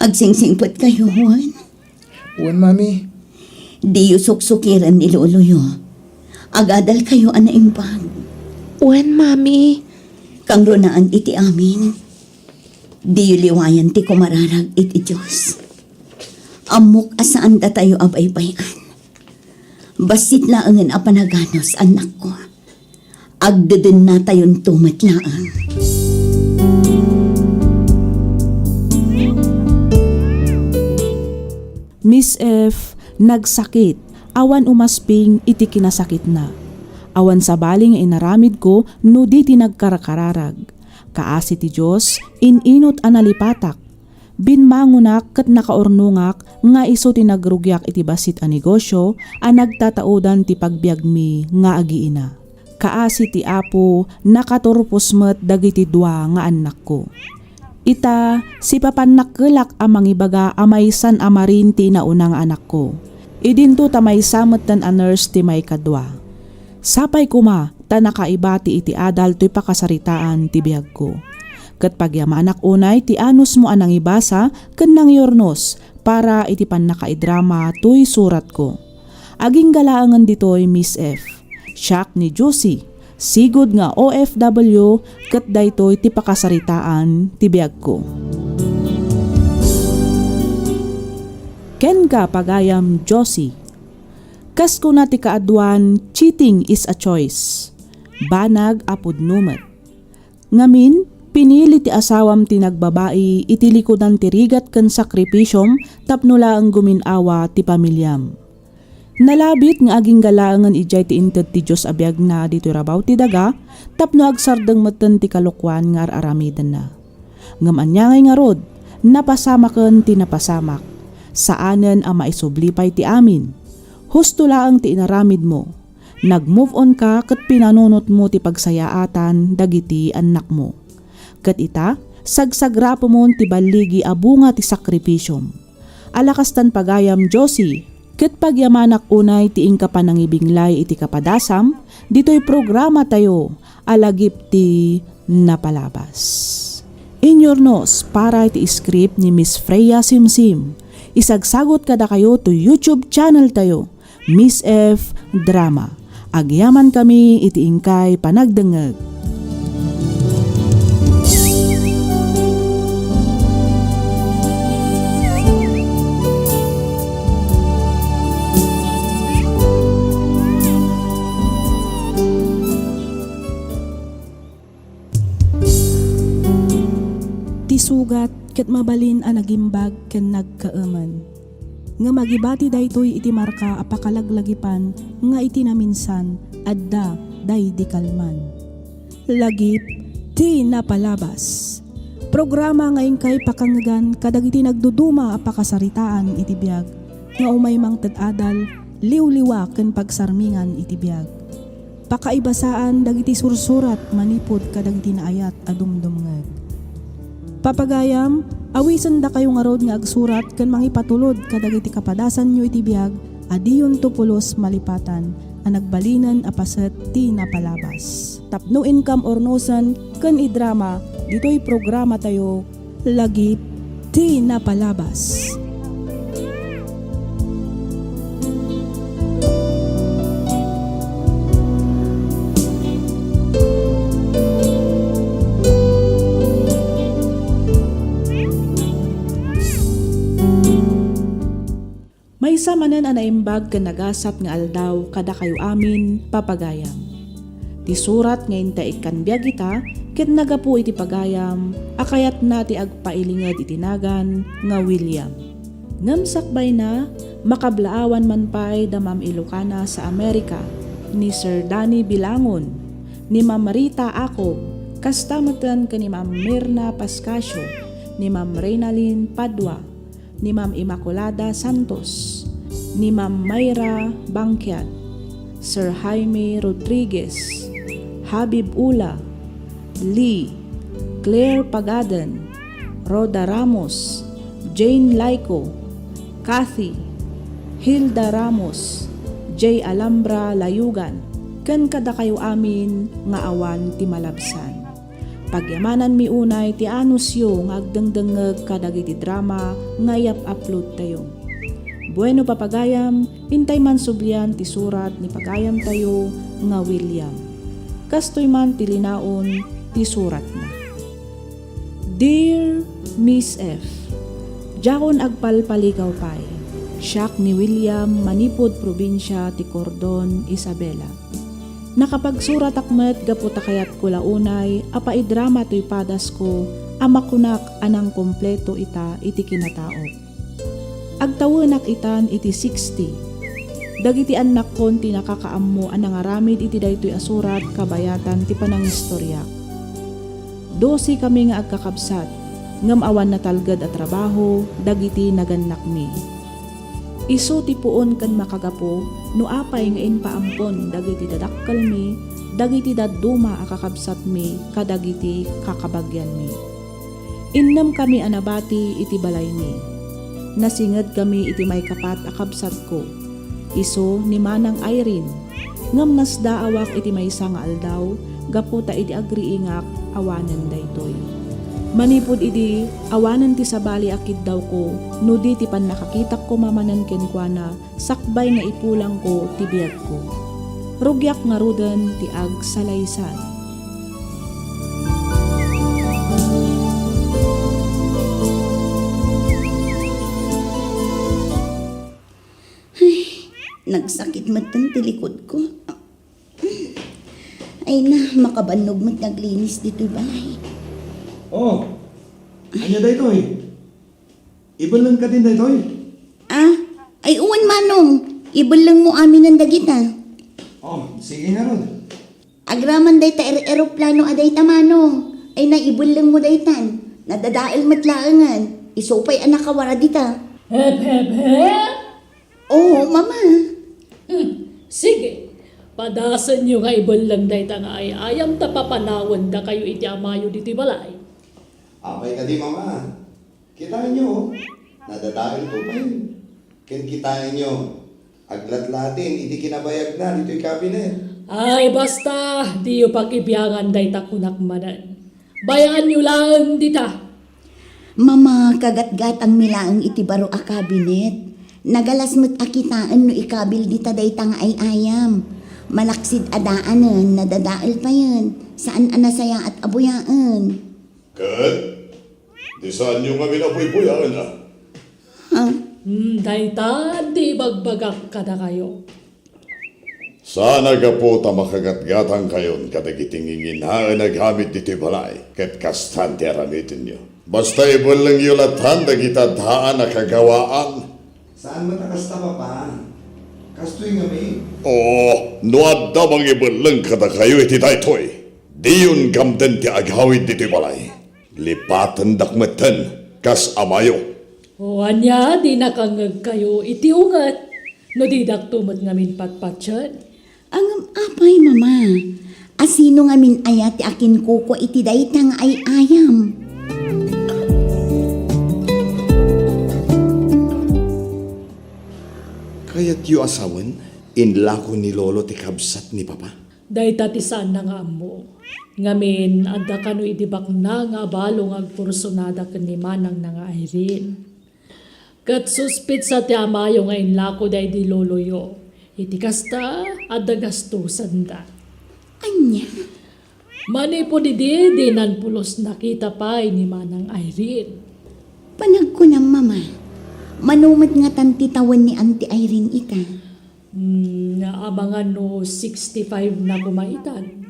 Agsingsingpetkayo, wen? Wen, Mami. Diyo suksukiren ni loloyo. Agadalkayo a naimbag. Wen, Mami. Kangrunaan iti amin. Diyo liwayan ti kumararag iti Dios. Ammok a saandatayo a baybay-an. Bassit laengen a panaganus, annakko. Agdedennatayonto met laeng. Miss F, nagsakit, awan umasping iti kinasakitna. Awan sabali nga inaramidko no di ti nagkarkararag. Kaasi ti Dios, in-inut a nalipatak. Bimmangonak ket nakaurnongak nga isu ti nagrugiak iti bassit a negosio a nagtataudan ti pagbiagmi nga agiina. Kaasi ti Apo, nakaturpos met dagiti dua nga annakko. Ita, sipapannakkelak a mangibaga a maysan a marin ti inauna nga anakko. Idinto ta maysa metten a nurse ti maikadua. Sapay koma ta nakaibati iti adal toy pakasaritaan ti biagko. Ket pagyamanak unay ti anusmo a nangibasa ken nangyurnos para iti pannakaidrama toy suratko. Agingga laengen ditoy, Miss F. Siak ni Josie, sigud nga O F W, ket daytoy ti pakasaritaan ti biagko. Kenka, pagayam Josie. Kas kuna ti kaaduan, cheating is a choice. Banag a pudno met. Ngamin, pinili ti asawam ti nagbabai iti likudan ti rigat ken sakripisiom tapno laeng gumin-awa ti pamiliam. Nalabit nga agingga laengen idiay ti inted ti Dios a biagna ditoy rabaw ti daga tapno agsardeng metten ti kalokuan nga ar-aramidenna. Ngem ania ngay ngarud, napasamaken ti napasamak. Saanen a maisubli pay ti amin. Husto laeng ti inaramidmo. Nag-move on ka ket pinanunotmo ti pagsayaatan dagiti annakmo. Ket ita, sagsagrapemon ti balligi a bunga ti sakripisiom. Ala kastan pagayam, Josie, ket pagyamanak unay ti inka panangibinglay iti kapadasam ditoy programatayo a Lagip ti Napalabas. Inyurnos para iti script ni Miss Freya Simsim. Isagsagot kadakayo to YouTube channel tayo, Miss F Drama. Agyamankami iti inkay panagdengngeg. Ti sugat ket mabalin a nagimbag ken nagkaemen. Ngem agibati daytoy iti marka a pakalaglagipan nga iti naminsan, adda daydi kalman. Lagip ti Napalabas. Programa nga inkay pakangngegan kadagiti nagduduma a pakasaritaan iti biag nga umay mangted adal, liwliwa ken pagsarmingan iti biag. Pakaibasaan dagiti sursurat manipud kadagiti naayat a dumdumngeg. Papagayam, awisendakayo ngarud nga agsurat ken mangipatulod kadagiti kapadasanyo iti biag a diyonto pulos malipatan a nagbalinen a paset ti napalabas. Tapno inkam urnosen ken idrama ditoy programatayo, Lagip ti Napalabas. Sa manen a naimbag ken nagasat nga aldaw kadakayo amin, papagayam. Ti surat nga inta ikkan biag ita ket nagapu iti pagayam a kayatna ti agpailinged iti nagan nga William. Ngem sakbayna, makablaawan man pay da Ma'am Ilocana sa Amerika, ni Sir Danny Bilangon, ni Ma'am Rita Acob, kasta metten ken ni Ma'am Mirna Pascasio, ni Ma'am Reynalyn Padua, ni Ma'am Immaculada Santos, ni Ma'am Myra Bangkiat, Sir Jaime Rodriguez, Habib Ula, Lee, Claire Pagaden, Rhoda Ramos, Jane Laico, Kathy, Hilda Ramos, Jay Alhambra Layugan, ken kadakayo amin nga awan ti malabsan. Pagyamananmi unay ti anusyo nga agdengdengngeg kadagiti drama nga i-uploadtayo. Bueno, papagayam, intay man sublian ti surat ni pagayamtayo nga William. Kastoy man ti linaon ti suratna. Dear Miss F, diakon agpalpaligaw pay. Siak ni William, manipud probinsia ti Cordon, Isabela. Nakapagsuratak met gapu ta kayatko la unay a paidrama toy padasko a makunak a nangkompleto ita iti kinataok. Agtawenak itan iti sixty. Dagiti annakkon ti nakakaammo a nangaramid iti daytoy a surat kabayatan ti panangistoriak. Doce kami nga agkakabsat, ngem awan natalged a trabaho dagiti nagannakmi. Isu ti puon ken makagapu no apay nga impaampon dagiti dadakkelmi dagiti dadduma a kakabsatmi kadagiti kakabagianmi. Innem kami a nabati iti balaymi. Nasinged kami iti maikapat a kabsatko, isu ni Manang Irene, ngem nasdaawak iti maysa nga aldaw gapu ta idi agriingak awanen daytoy. Manipud idi, awanen ti sabali a kiddawko no di ti pannakakitak koma manen kenkuana sakbay nga ipulangko ti biagko. Rugiak ngaruden ti agsalaysay. Ay, nagsakit metten ti likudko. Ay na, makabannog met nga aglinis ditoy balay. Oh, ania daytoy? Ibelleng ka din daytoy? Ah, ay wen, Manong. Ibellengmo aminen dagita. Oh, sige ngarud. Agraman dayta er-, eroplano a dayta, Manong. Ay na, ibellengmo daytan. Nadadael met laengen. Isu pay a nakawara dita. Hep, hep, hep! Oo, Mama. Hmm, sige. Padasenyo nga ibelleng dayta nga ay-ayam ta papanawen dakayo iti amayo ditoy balay. Apay kadi, Mama? Kitaenyo, oh. Nadadaelko pay. Ken kitaenyo, aglatlatin iti kinabayagna ditoy kabinet. Ay, basta, diyo pakibiangan dayta kunak manen. Bayaanyo laeng dita. Mama, kagatgatangmi laeng iti baro a kabinet. Nagalas met a kitaen no ikabil dita dayta nga ay-ayam. Malaksid a daanen, nadadael payen. Saan a nasayaat a buyaen. Ket, di saanyo ngamin a buybuyaen, a? Ha? Hmm, dayta ti ibagbagak kadakayo. Saan a gapu ta makagatgatangkayon kadagiti nginginaen a gamit ditoy balay, ket kastan ti aramidenyo. Basta ibellengyo latan dagita daan a kagawaan. Saan met a kasta, Papa? Kastoy ngamin. Oo, no adda mangibelleng kadakayo iti daytoy, diyon gamden ti agawid ditoy balay. Lipatendak metten kas amayo. O ania, di nakangngegkayo iti unget no didakto met ngamin patpatien? Ngem apay, Mama? A sino ngamin aya ti akinkukua iti dayta nga ay-ayam? Kayatyo a sawen, inlako ni Lolo ti kabsat ni Papa? Dayta ti saanna nga ammo. Ngamin, adda kano idi bakna nga abalo nga agkursunada ken ni manangna nga Irene. Ket suspitsa ti amayo nga inlako daydi loloyo. Iti kasta, adda gastosenda. Ania? Manipud idi, dinan pulos nakita pay ni Manang Irene. Panagkunam, Mama. Mano met ngatan ti tawen ni Auntie Irene ita? Hmm, amangan no sixty-five na koma itan.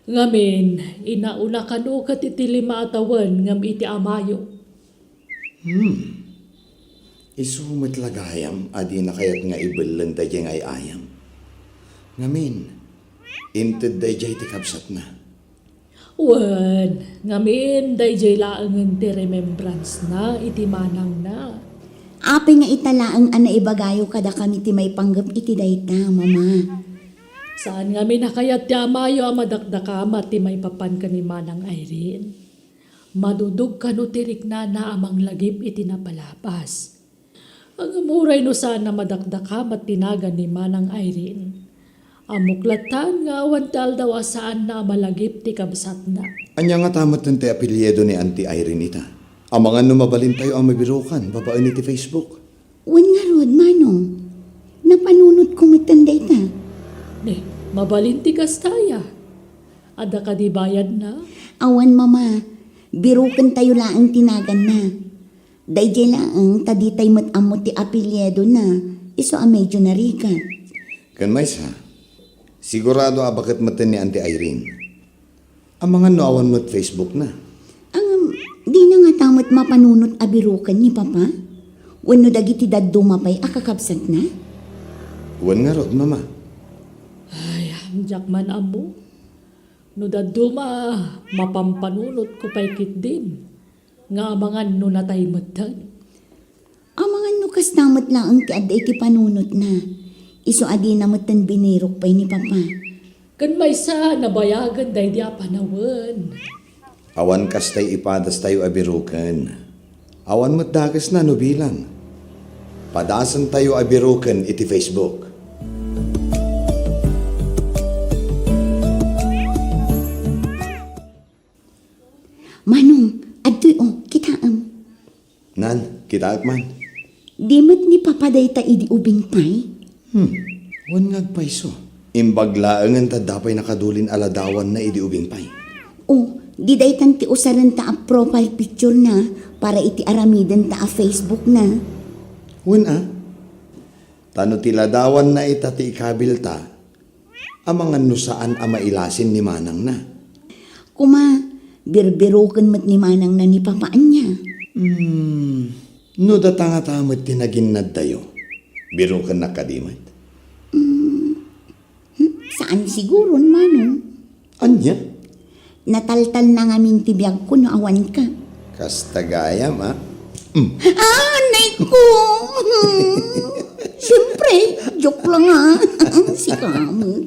Ngamin, inauna kano ket iti lima a tawen ngem iti a Mayo. Hmm. Isu met la gayam a dina kayat nga ibelleng daydiay nga ay-ayam. Ngamin, inted daydiay ti kabsatna. Wen, ngamin, daydiay laengen ti remembrance-na iti manangna. Apay nga ita laeng a naibagayo kadakami ti maipanggep iti dayta, Mama? Saan ngamin a kayat ti a Mayo a madakdakamat ti maipapan ken ni Manang Irene. Madudog kano ti riknana a manglagip iti napalabas. Ngem uray no saan a madakdakamat ti nagan ni Manang Irene, ammok latta nga awan ti aldaw a saanna a malagip ti kabsatna. Ania ngata metten ti apelyido ni Auntie Irene ita? Amangan no mabalintayo a mabirukan babaen iti Facebook. Wen ngarud, Manong. Napanunotko metten dayta. Ne, mabalin ti kasta aya. Adda kadi bayadna? Awan, Mama. Birukentayo laeng ti naganna. Daydiay laeng ta ditay met ammo ti apelyidona, isu a medyo narigat. Ken maysa, sigurado a baket metten ni Auntie Irene. Amangan no awan met Facebook-na. Ngem, dina ngata met mapanunot a biruken ni Papa? Wenno dagiti dadduma pay a kakabsatna? Wen ngarud, Mama. Ay, diak man ammo. No dadduma, mapampanunotko pay ketdin. Nga amangan no natay metten. Amangan no kasta met laeng ti adda iti panunotna. Isu a dina metten binirok pay ni Papa. Ken maysa, nabayagen daydi a panawen. Awan kastay ipadastayo a biruken. Awan met dakesna no bilang. Padasentayo a biruken iti Facebook. Manong, adtoy, o, kitaem. Nan, kitaek man. Di met ni Papa dayta idi ubing pay? Hmm, wen nga agpayso. Imbag laengen ta adda pay nakadulin a ladawanna idi ubing pay. O, di daytan ti usarenta a profile picture-na para iti aramidenta a Facebook-na. Wen a? Ta no ti ladawanna ita ti ikabilta, amangan no saan a mailasin ni manangna. Kuma, birbiroken met ni manangna ni Papa ania? Hmm, no data ngata met ti naginnaddayo, birokennak kadi met? Hmm, hmm, saan siguron, Manong. Ania? Nataltalna ngamin ti biagko no awanka. Kasta gayam, a? Mm. Ah, nay ko! Siyempre, joke lang, a. Sika mo.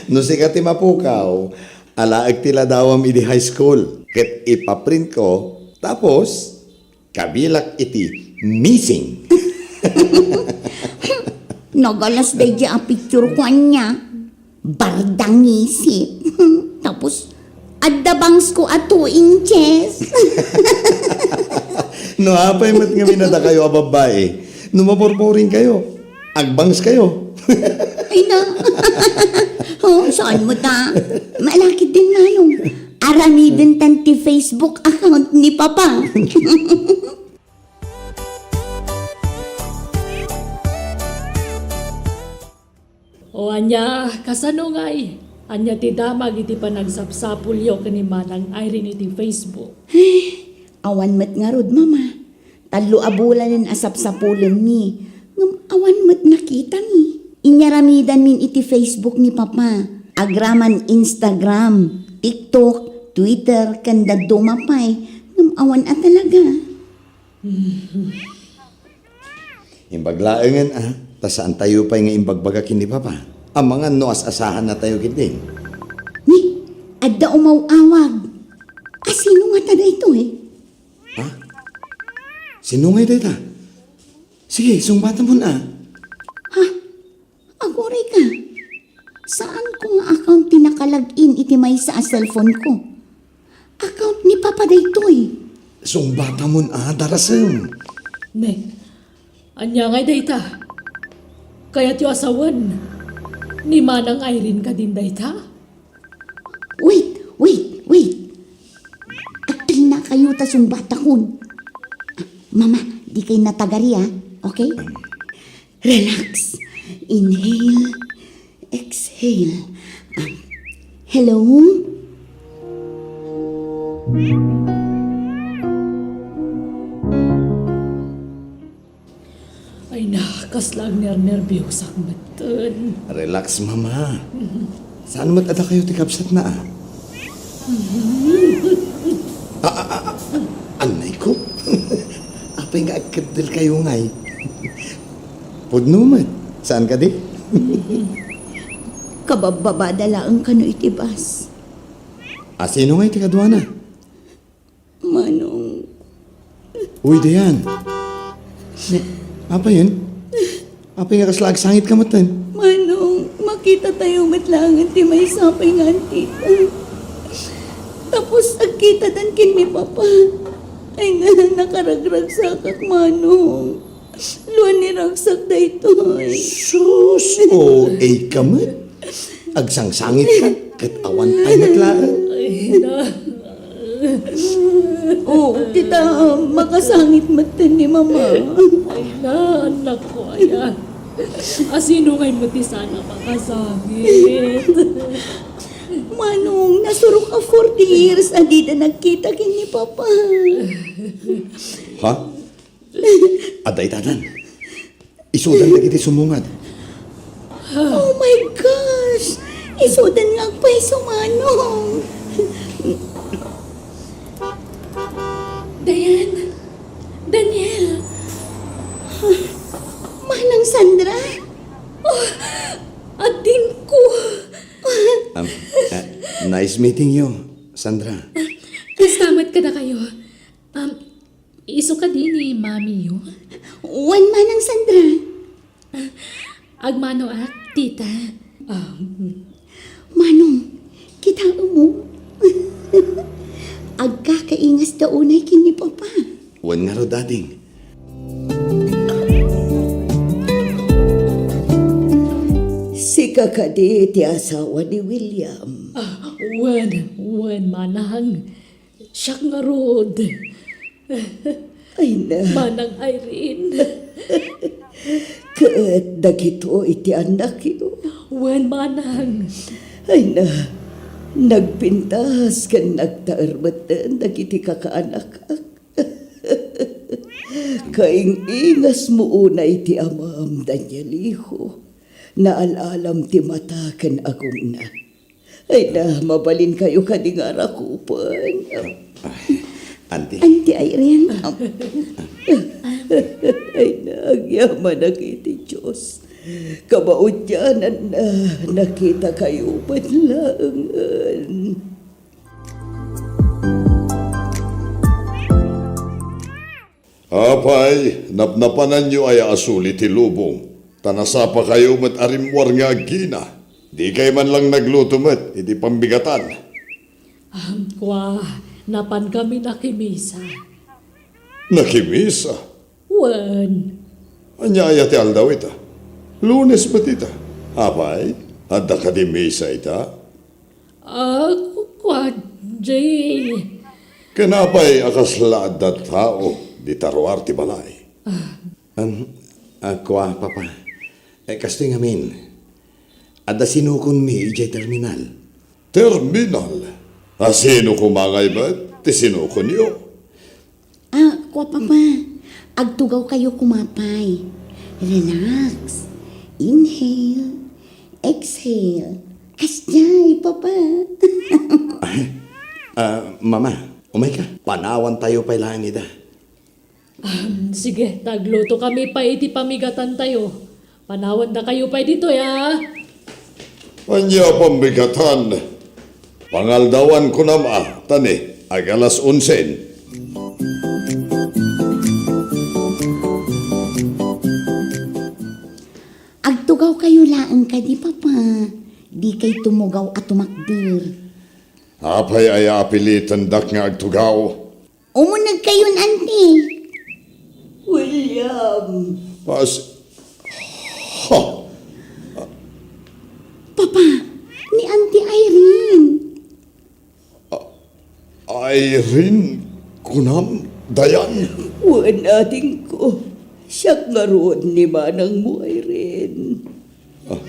No sika ti mapukaw, alaek ti ladawam idi high school. Ket ipaprintko, tapos, kabilak iti missing. Nagalas daydi a picture-ko ania. Bardangisip. Tapos, adda bangsko a two inches. No apay met ngamin a dakayo a babbai, no maborboring kayo, agbangs kayo. Ay na. O, saan mo ta? Malakit din, Manong. Aramiden tan ti Facebook account ni Papa. O ania, kasano ngay? Ania ti damag iti panagsapsapulyo ken ni Manang Irene iti Facebook? Awan met ngarud, Mama. Tallo a bulanen a sapsapulenmi, ngem awan met nakitami. Inyaramidanmin iti Facebook ni Papa. Agraman Instagram, TikTok, Twitter, ken dadduma pay, ngem awan a talaga. Imbag laengen a, ta saantayo pay nga imbagbaga ken ni Papa. Amangan no as-asahannatayo ketdin. Ni, adda umaw-awag. A, sino ngata daytoy? Ha? Sino ngay dayta? Sige, sungbatamon a. Ha? Aguray ka. Saan ko nga account ti naka-log in iti maysa a cellphone ko? Account ni Papa daytoy. Sungbatamon a, darasem. Ne, ania ngay dayta? Kayatyo a sawen ni Manang Irene kadin dayta? Wait, wait, wait. Agtulnakayo ta sungbatakon. Ah, Mama, Dikay natagari, ah. Okay? Relax. Inhale. Exhale. Ah, hello? Ay na, kasla agnernerbiosak metten. Relax, Mama. Saan met a dakayo ti kabsatna, ah? Ah, ah, ah, ah, anay ko. Apay nga agkeddel kayo ngay? Pudno met. Saan kadi? Kababbabada laeng kano iti bus. Ah, sino ngay ti kaduana? Manong. Uy, Dayan. Apay yen? Apay nga kasla agsangit ka metten? Manong, makita tayo met laeng ti maysa pay nga antita. Tapos agkitadan ken ni Papa. Ay na, nakaragragsakak, Manong. Luan ni ragsak daytoy. Sus, O A ka met. Agsangsangit ka, ket awan pay met laeng. Ay, na. Oo, ti ta, makasangit metten ni Mama. Ay, na, anak ko, ayan. Asino ngay met ti saan a makasangit? Manong, nasurok a forty years a dida nagkita ken ni Papa. Ha? Adda itadan. Isudan dagiti sumungad. Oh my gosh! Isudan nga agpayso, Manong! Dayan! Daniel! Manang Sandra! Oh, adingko! Um, uh, nice meeting you, Sandra. Kasta met kadakayo. Um, isu kadi ni Mami yo? Wen, Manang Sandra. Agmanoak, tita. Ah, mm. Manong, kitaem mo? Agkakaingasda unay ken ni Papa. Wen ngarud, ading. Sika kadi ti asawa ni William? Ah, wen, wen, manang. Siak ngarud. Ay na. Manang Irene. Ket dagitoy ti annakyo. Wen, manang. Ay na. Nagpintas ken nagtaer metten dagiti kakaanakak. Kaing-ingasmo unay ti amam, Danieliho. Naal-alam ti mata ken agumna. Ay na, mabalinkayo kadi nga arakupen. Ay, Auntie. Auntie Irene. Ay na, agyamanak iti Dios. Kabaudiananna, nakitakayo met laengen. Apay, napnapananyo aya a suli ti lubong, ta nasapakayo met a rimmuar nga aggina. Dikay man lang nagluto met iti pammigatan. Ah, kua, napankami nakimisa. Nakimisa? Wen. Ania aya ti aldaw ita? Lunes met ita. Apay, adda kadi misa ita? Ah, ku-, kua, Jay. Ken apay a kasla adda tao dita ruar ti balay? Ah. Am, ah, kua, Papa. Eh, kastoy ngamin, adda sinukonmi idiay terminal. Terminal? Asino koma ngay met ti sinukonyo? Ah, kua, Papa. Agtugawkayo koma pay. Relax. Inhale. Exhale. Kasdiay, Papa. Ah, Mama, umayka. Panawantayo pay laeng ida. Ah, sige, ta aglutokami pay iti pamigatantayo. Panawandakayo pay ditoy, a. Ania a pammigatan? Pangaldawan kunam a, ta ni, ag-alas onsen. Agtugawkayo laeng kadi, Papa. Dikay tumugaw a tumakder. Apay aya a pilitandak nga agtugaw? Umunegkayon, Auntie. William. Pas-, ha? Papa, ni Auntie Irene. A-, Irene? Kunam, Dayan? Wen, adingko. Siak ngarud ni manangmo, Irene. Ah,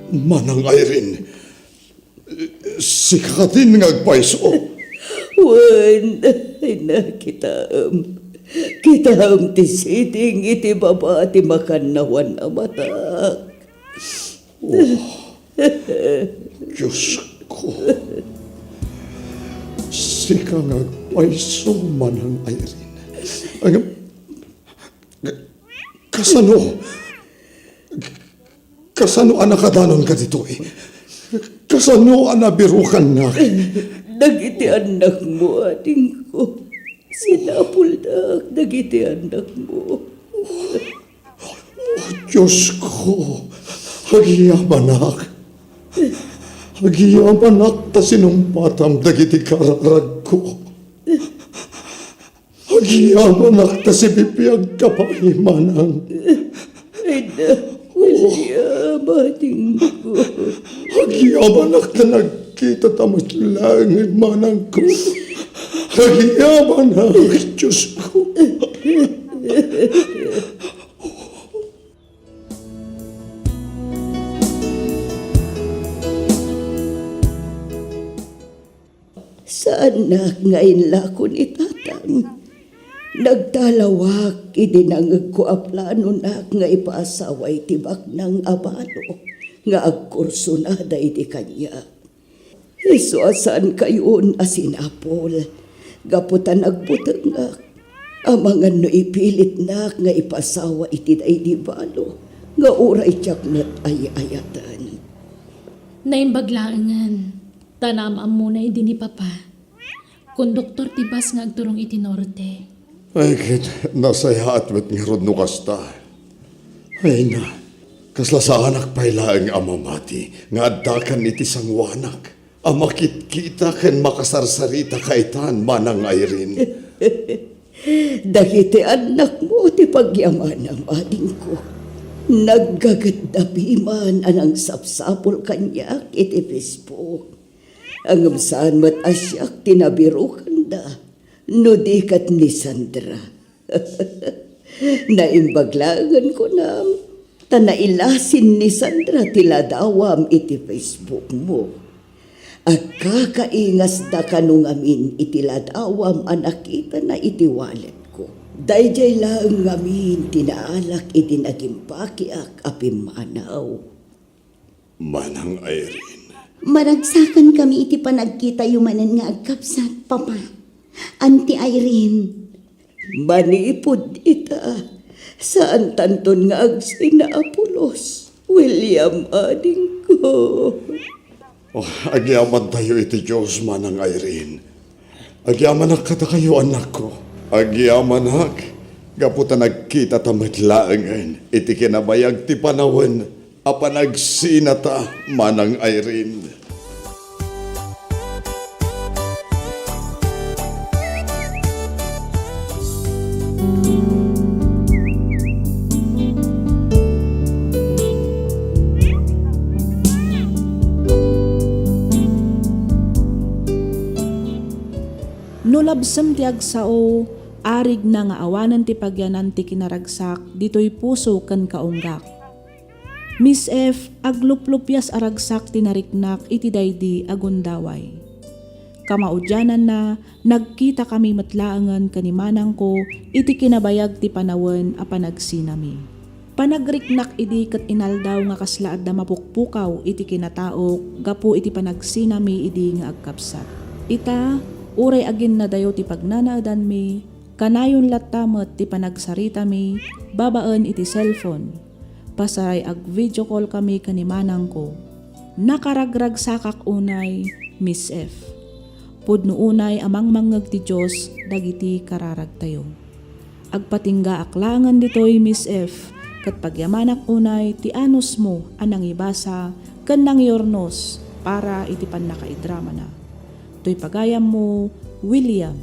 Manang Irene, sika katin nga agpayso? Wen, ay na, kitaem. Kitaem ti siding iti baba ti makannawan a matak. Oh, Diosko. Sika nga agpayso, Manang Irene. Ngem, kasano? Kasano a nakadanonka ditoy? Kasano a nabirukannak? Dagiti annakmo, adingko. Sinapuldak dagiti annakmo. Oh, Diosko, agyamanak. Agyamanak ta sinumpatam dagiti kararagko. Agyamanak ta sibibiagka pay, manang. Ay na, William, adingko. Agyamanak ta nagkitata met laeng, manangko. Agyamanak, Diosko. Saannak nga inlako ni tatang. Nagtalawak idi nangegko a planonak nga ipaasawa iti baknang a balo nga agkursunada iti kaniak. Isu a saankayon a sinapul, gapu ta nagbutengak. Amangan no ipilitnak nga ipasawa iti daydi balo nga uray diak met ay-ayaten. Naimbag laengen, ta naam-ammona idi ni Papa. Konduktor ti bus nga agturong iti norte. Ay, ket nasayaat met ngarud no kasta. Ay na, kasla saanak pay laeng a mamati nga addakan iti sangoanak a makitkita ken makasarsarita kaitan, Manang Irene. Dagiti annakmo ti pagyamanam, adingko. Naggagetda piman a nangsapsapul kaniak iti Facebook. Ngem saan met a siak ti nabirokanda, no di ket ni Sandra. Naimbag laengen kunam, ta nailasin ni Sandra ti ladawam iti Facebook mo. Agkakaingasda kano ngamin iti ladawam a nakitana iti walletko. Daydiay laeng ngamin ti naalak idi nagimbakiak a pimmanaw. Manang Irene. Maragsakan kami iti panagkitayo manen nga agkabsat, Papa. Auntie Irene. Manipud ita, saantanton nga agsina a pulos, William, adingko. Oh, agyamantayo iti Dios, Manang Irene. Agyamanak kadakayo, annakko. Agyamanak, gapu ta nagkitata met laengen iti kinabayag ti panawen a panagsinata, Manang Irene. No labsem ti agsao, arigna nga awanen ti pagyanan ti kinaragsak ditoy puso ken kaunggak. Miss F, agluplupias a ragsak ti nariknak iti daydi a gundaway. Kamaudiananna, nagkitakami met laengen ken ni manangko iti kinabayag ti panawen a panagsinami. Panagriknak idi ket inaldaw nga kasla adda mapukpukaw iti kinataok gapu iti panagsinami idi nga agkabsat. Ita, uray aginnadayo ti pagnanaedanmi, kanayon latta met ti panagsaritami babaen iti cellphone. Pasaray ag-video call kami ken ni manangko. Nakaragragsakak unay, Miss F. Pudno unay a mangmangngeg ti Dios dagiti kararagtayo. Agpatinggaak laengen ditoy, Miss F, ket pagyamanak unay ti anusmo a nangibasa ken nangyurnos para iti pannakaidramana. Toy pagayammo, William.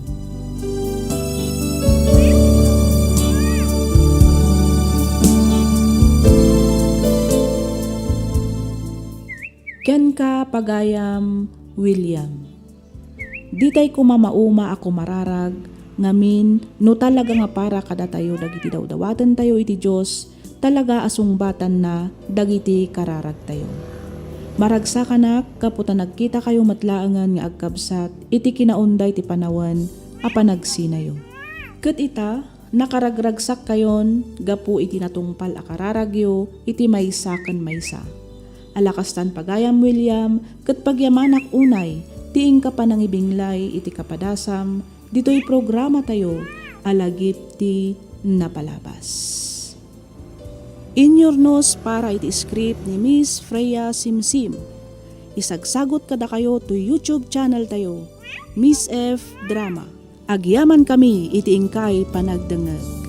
Kenka, pagayam, William. Ditay koma mauma a kumararag, ngamin, no talaga nga para kadatayo dagiti dawdawatentayo iti Dios, talaga a sungbatanna dagiti kararagtayo. Maragsakanak gapu ta nagkitakayo met laengen nga agkabsat iti kinaunda iti panawen a panagsinayo. Ket ita, nakaragragsakkayon gapu iti natungpal a kararagyo iti maysa ken maysa. Alakastan pagayam, William, ket pagyamanak unay ti inka panangibinglay iti kapadasam ditoy programatayo a Lagip ti Napalabas. Inyurnos para iti script ni Miss Freya Simsim. Isagsagot kadakayo to YouTube channel tayo, Miss F Drama. Agyamankami iti inkay panagdengngeg.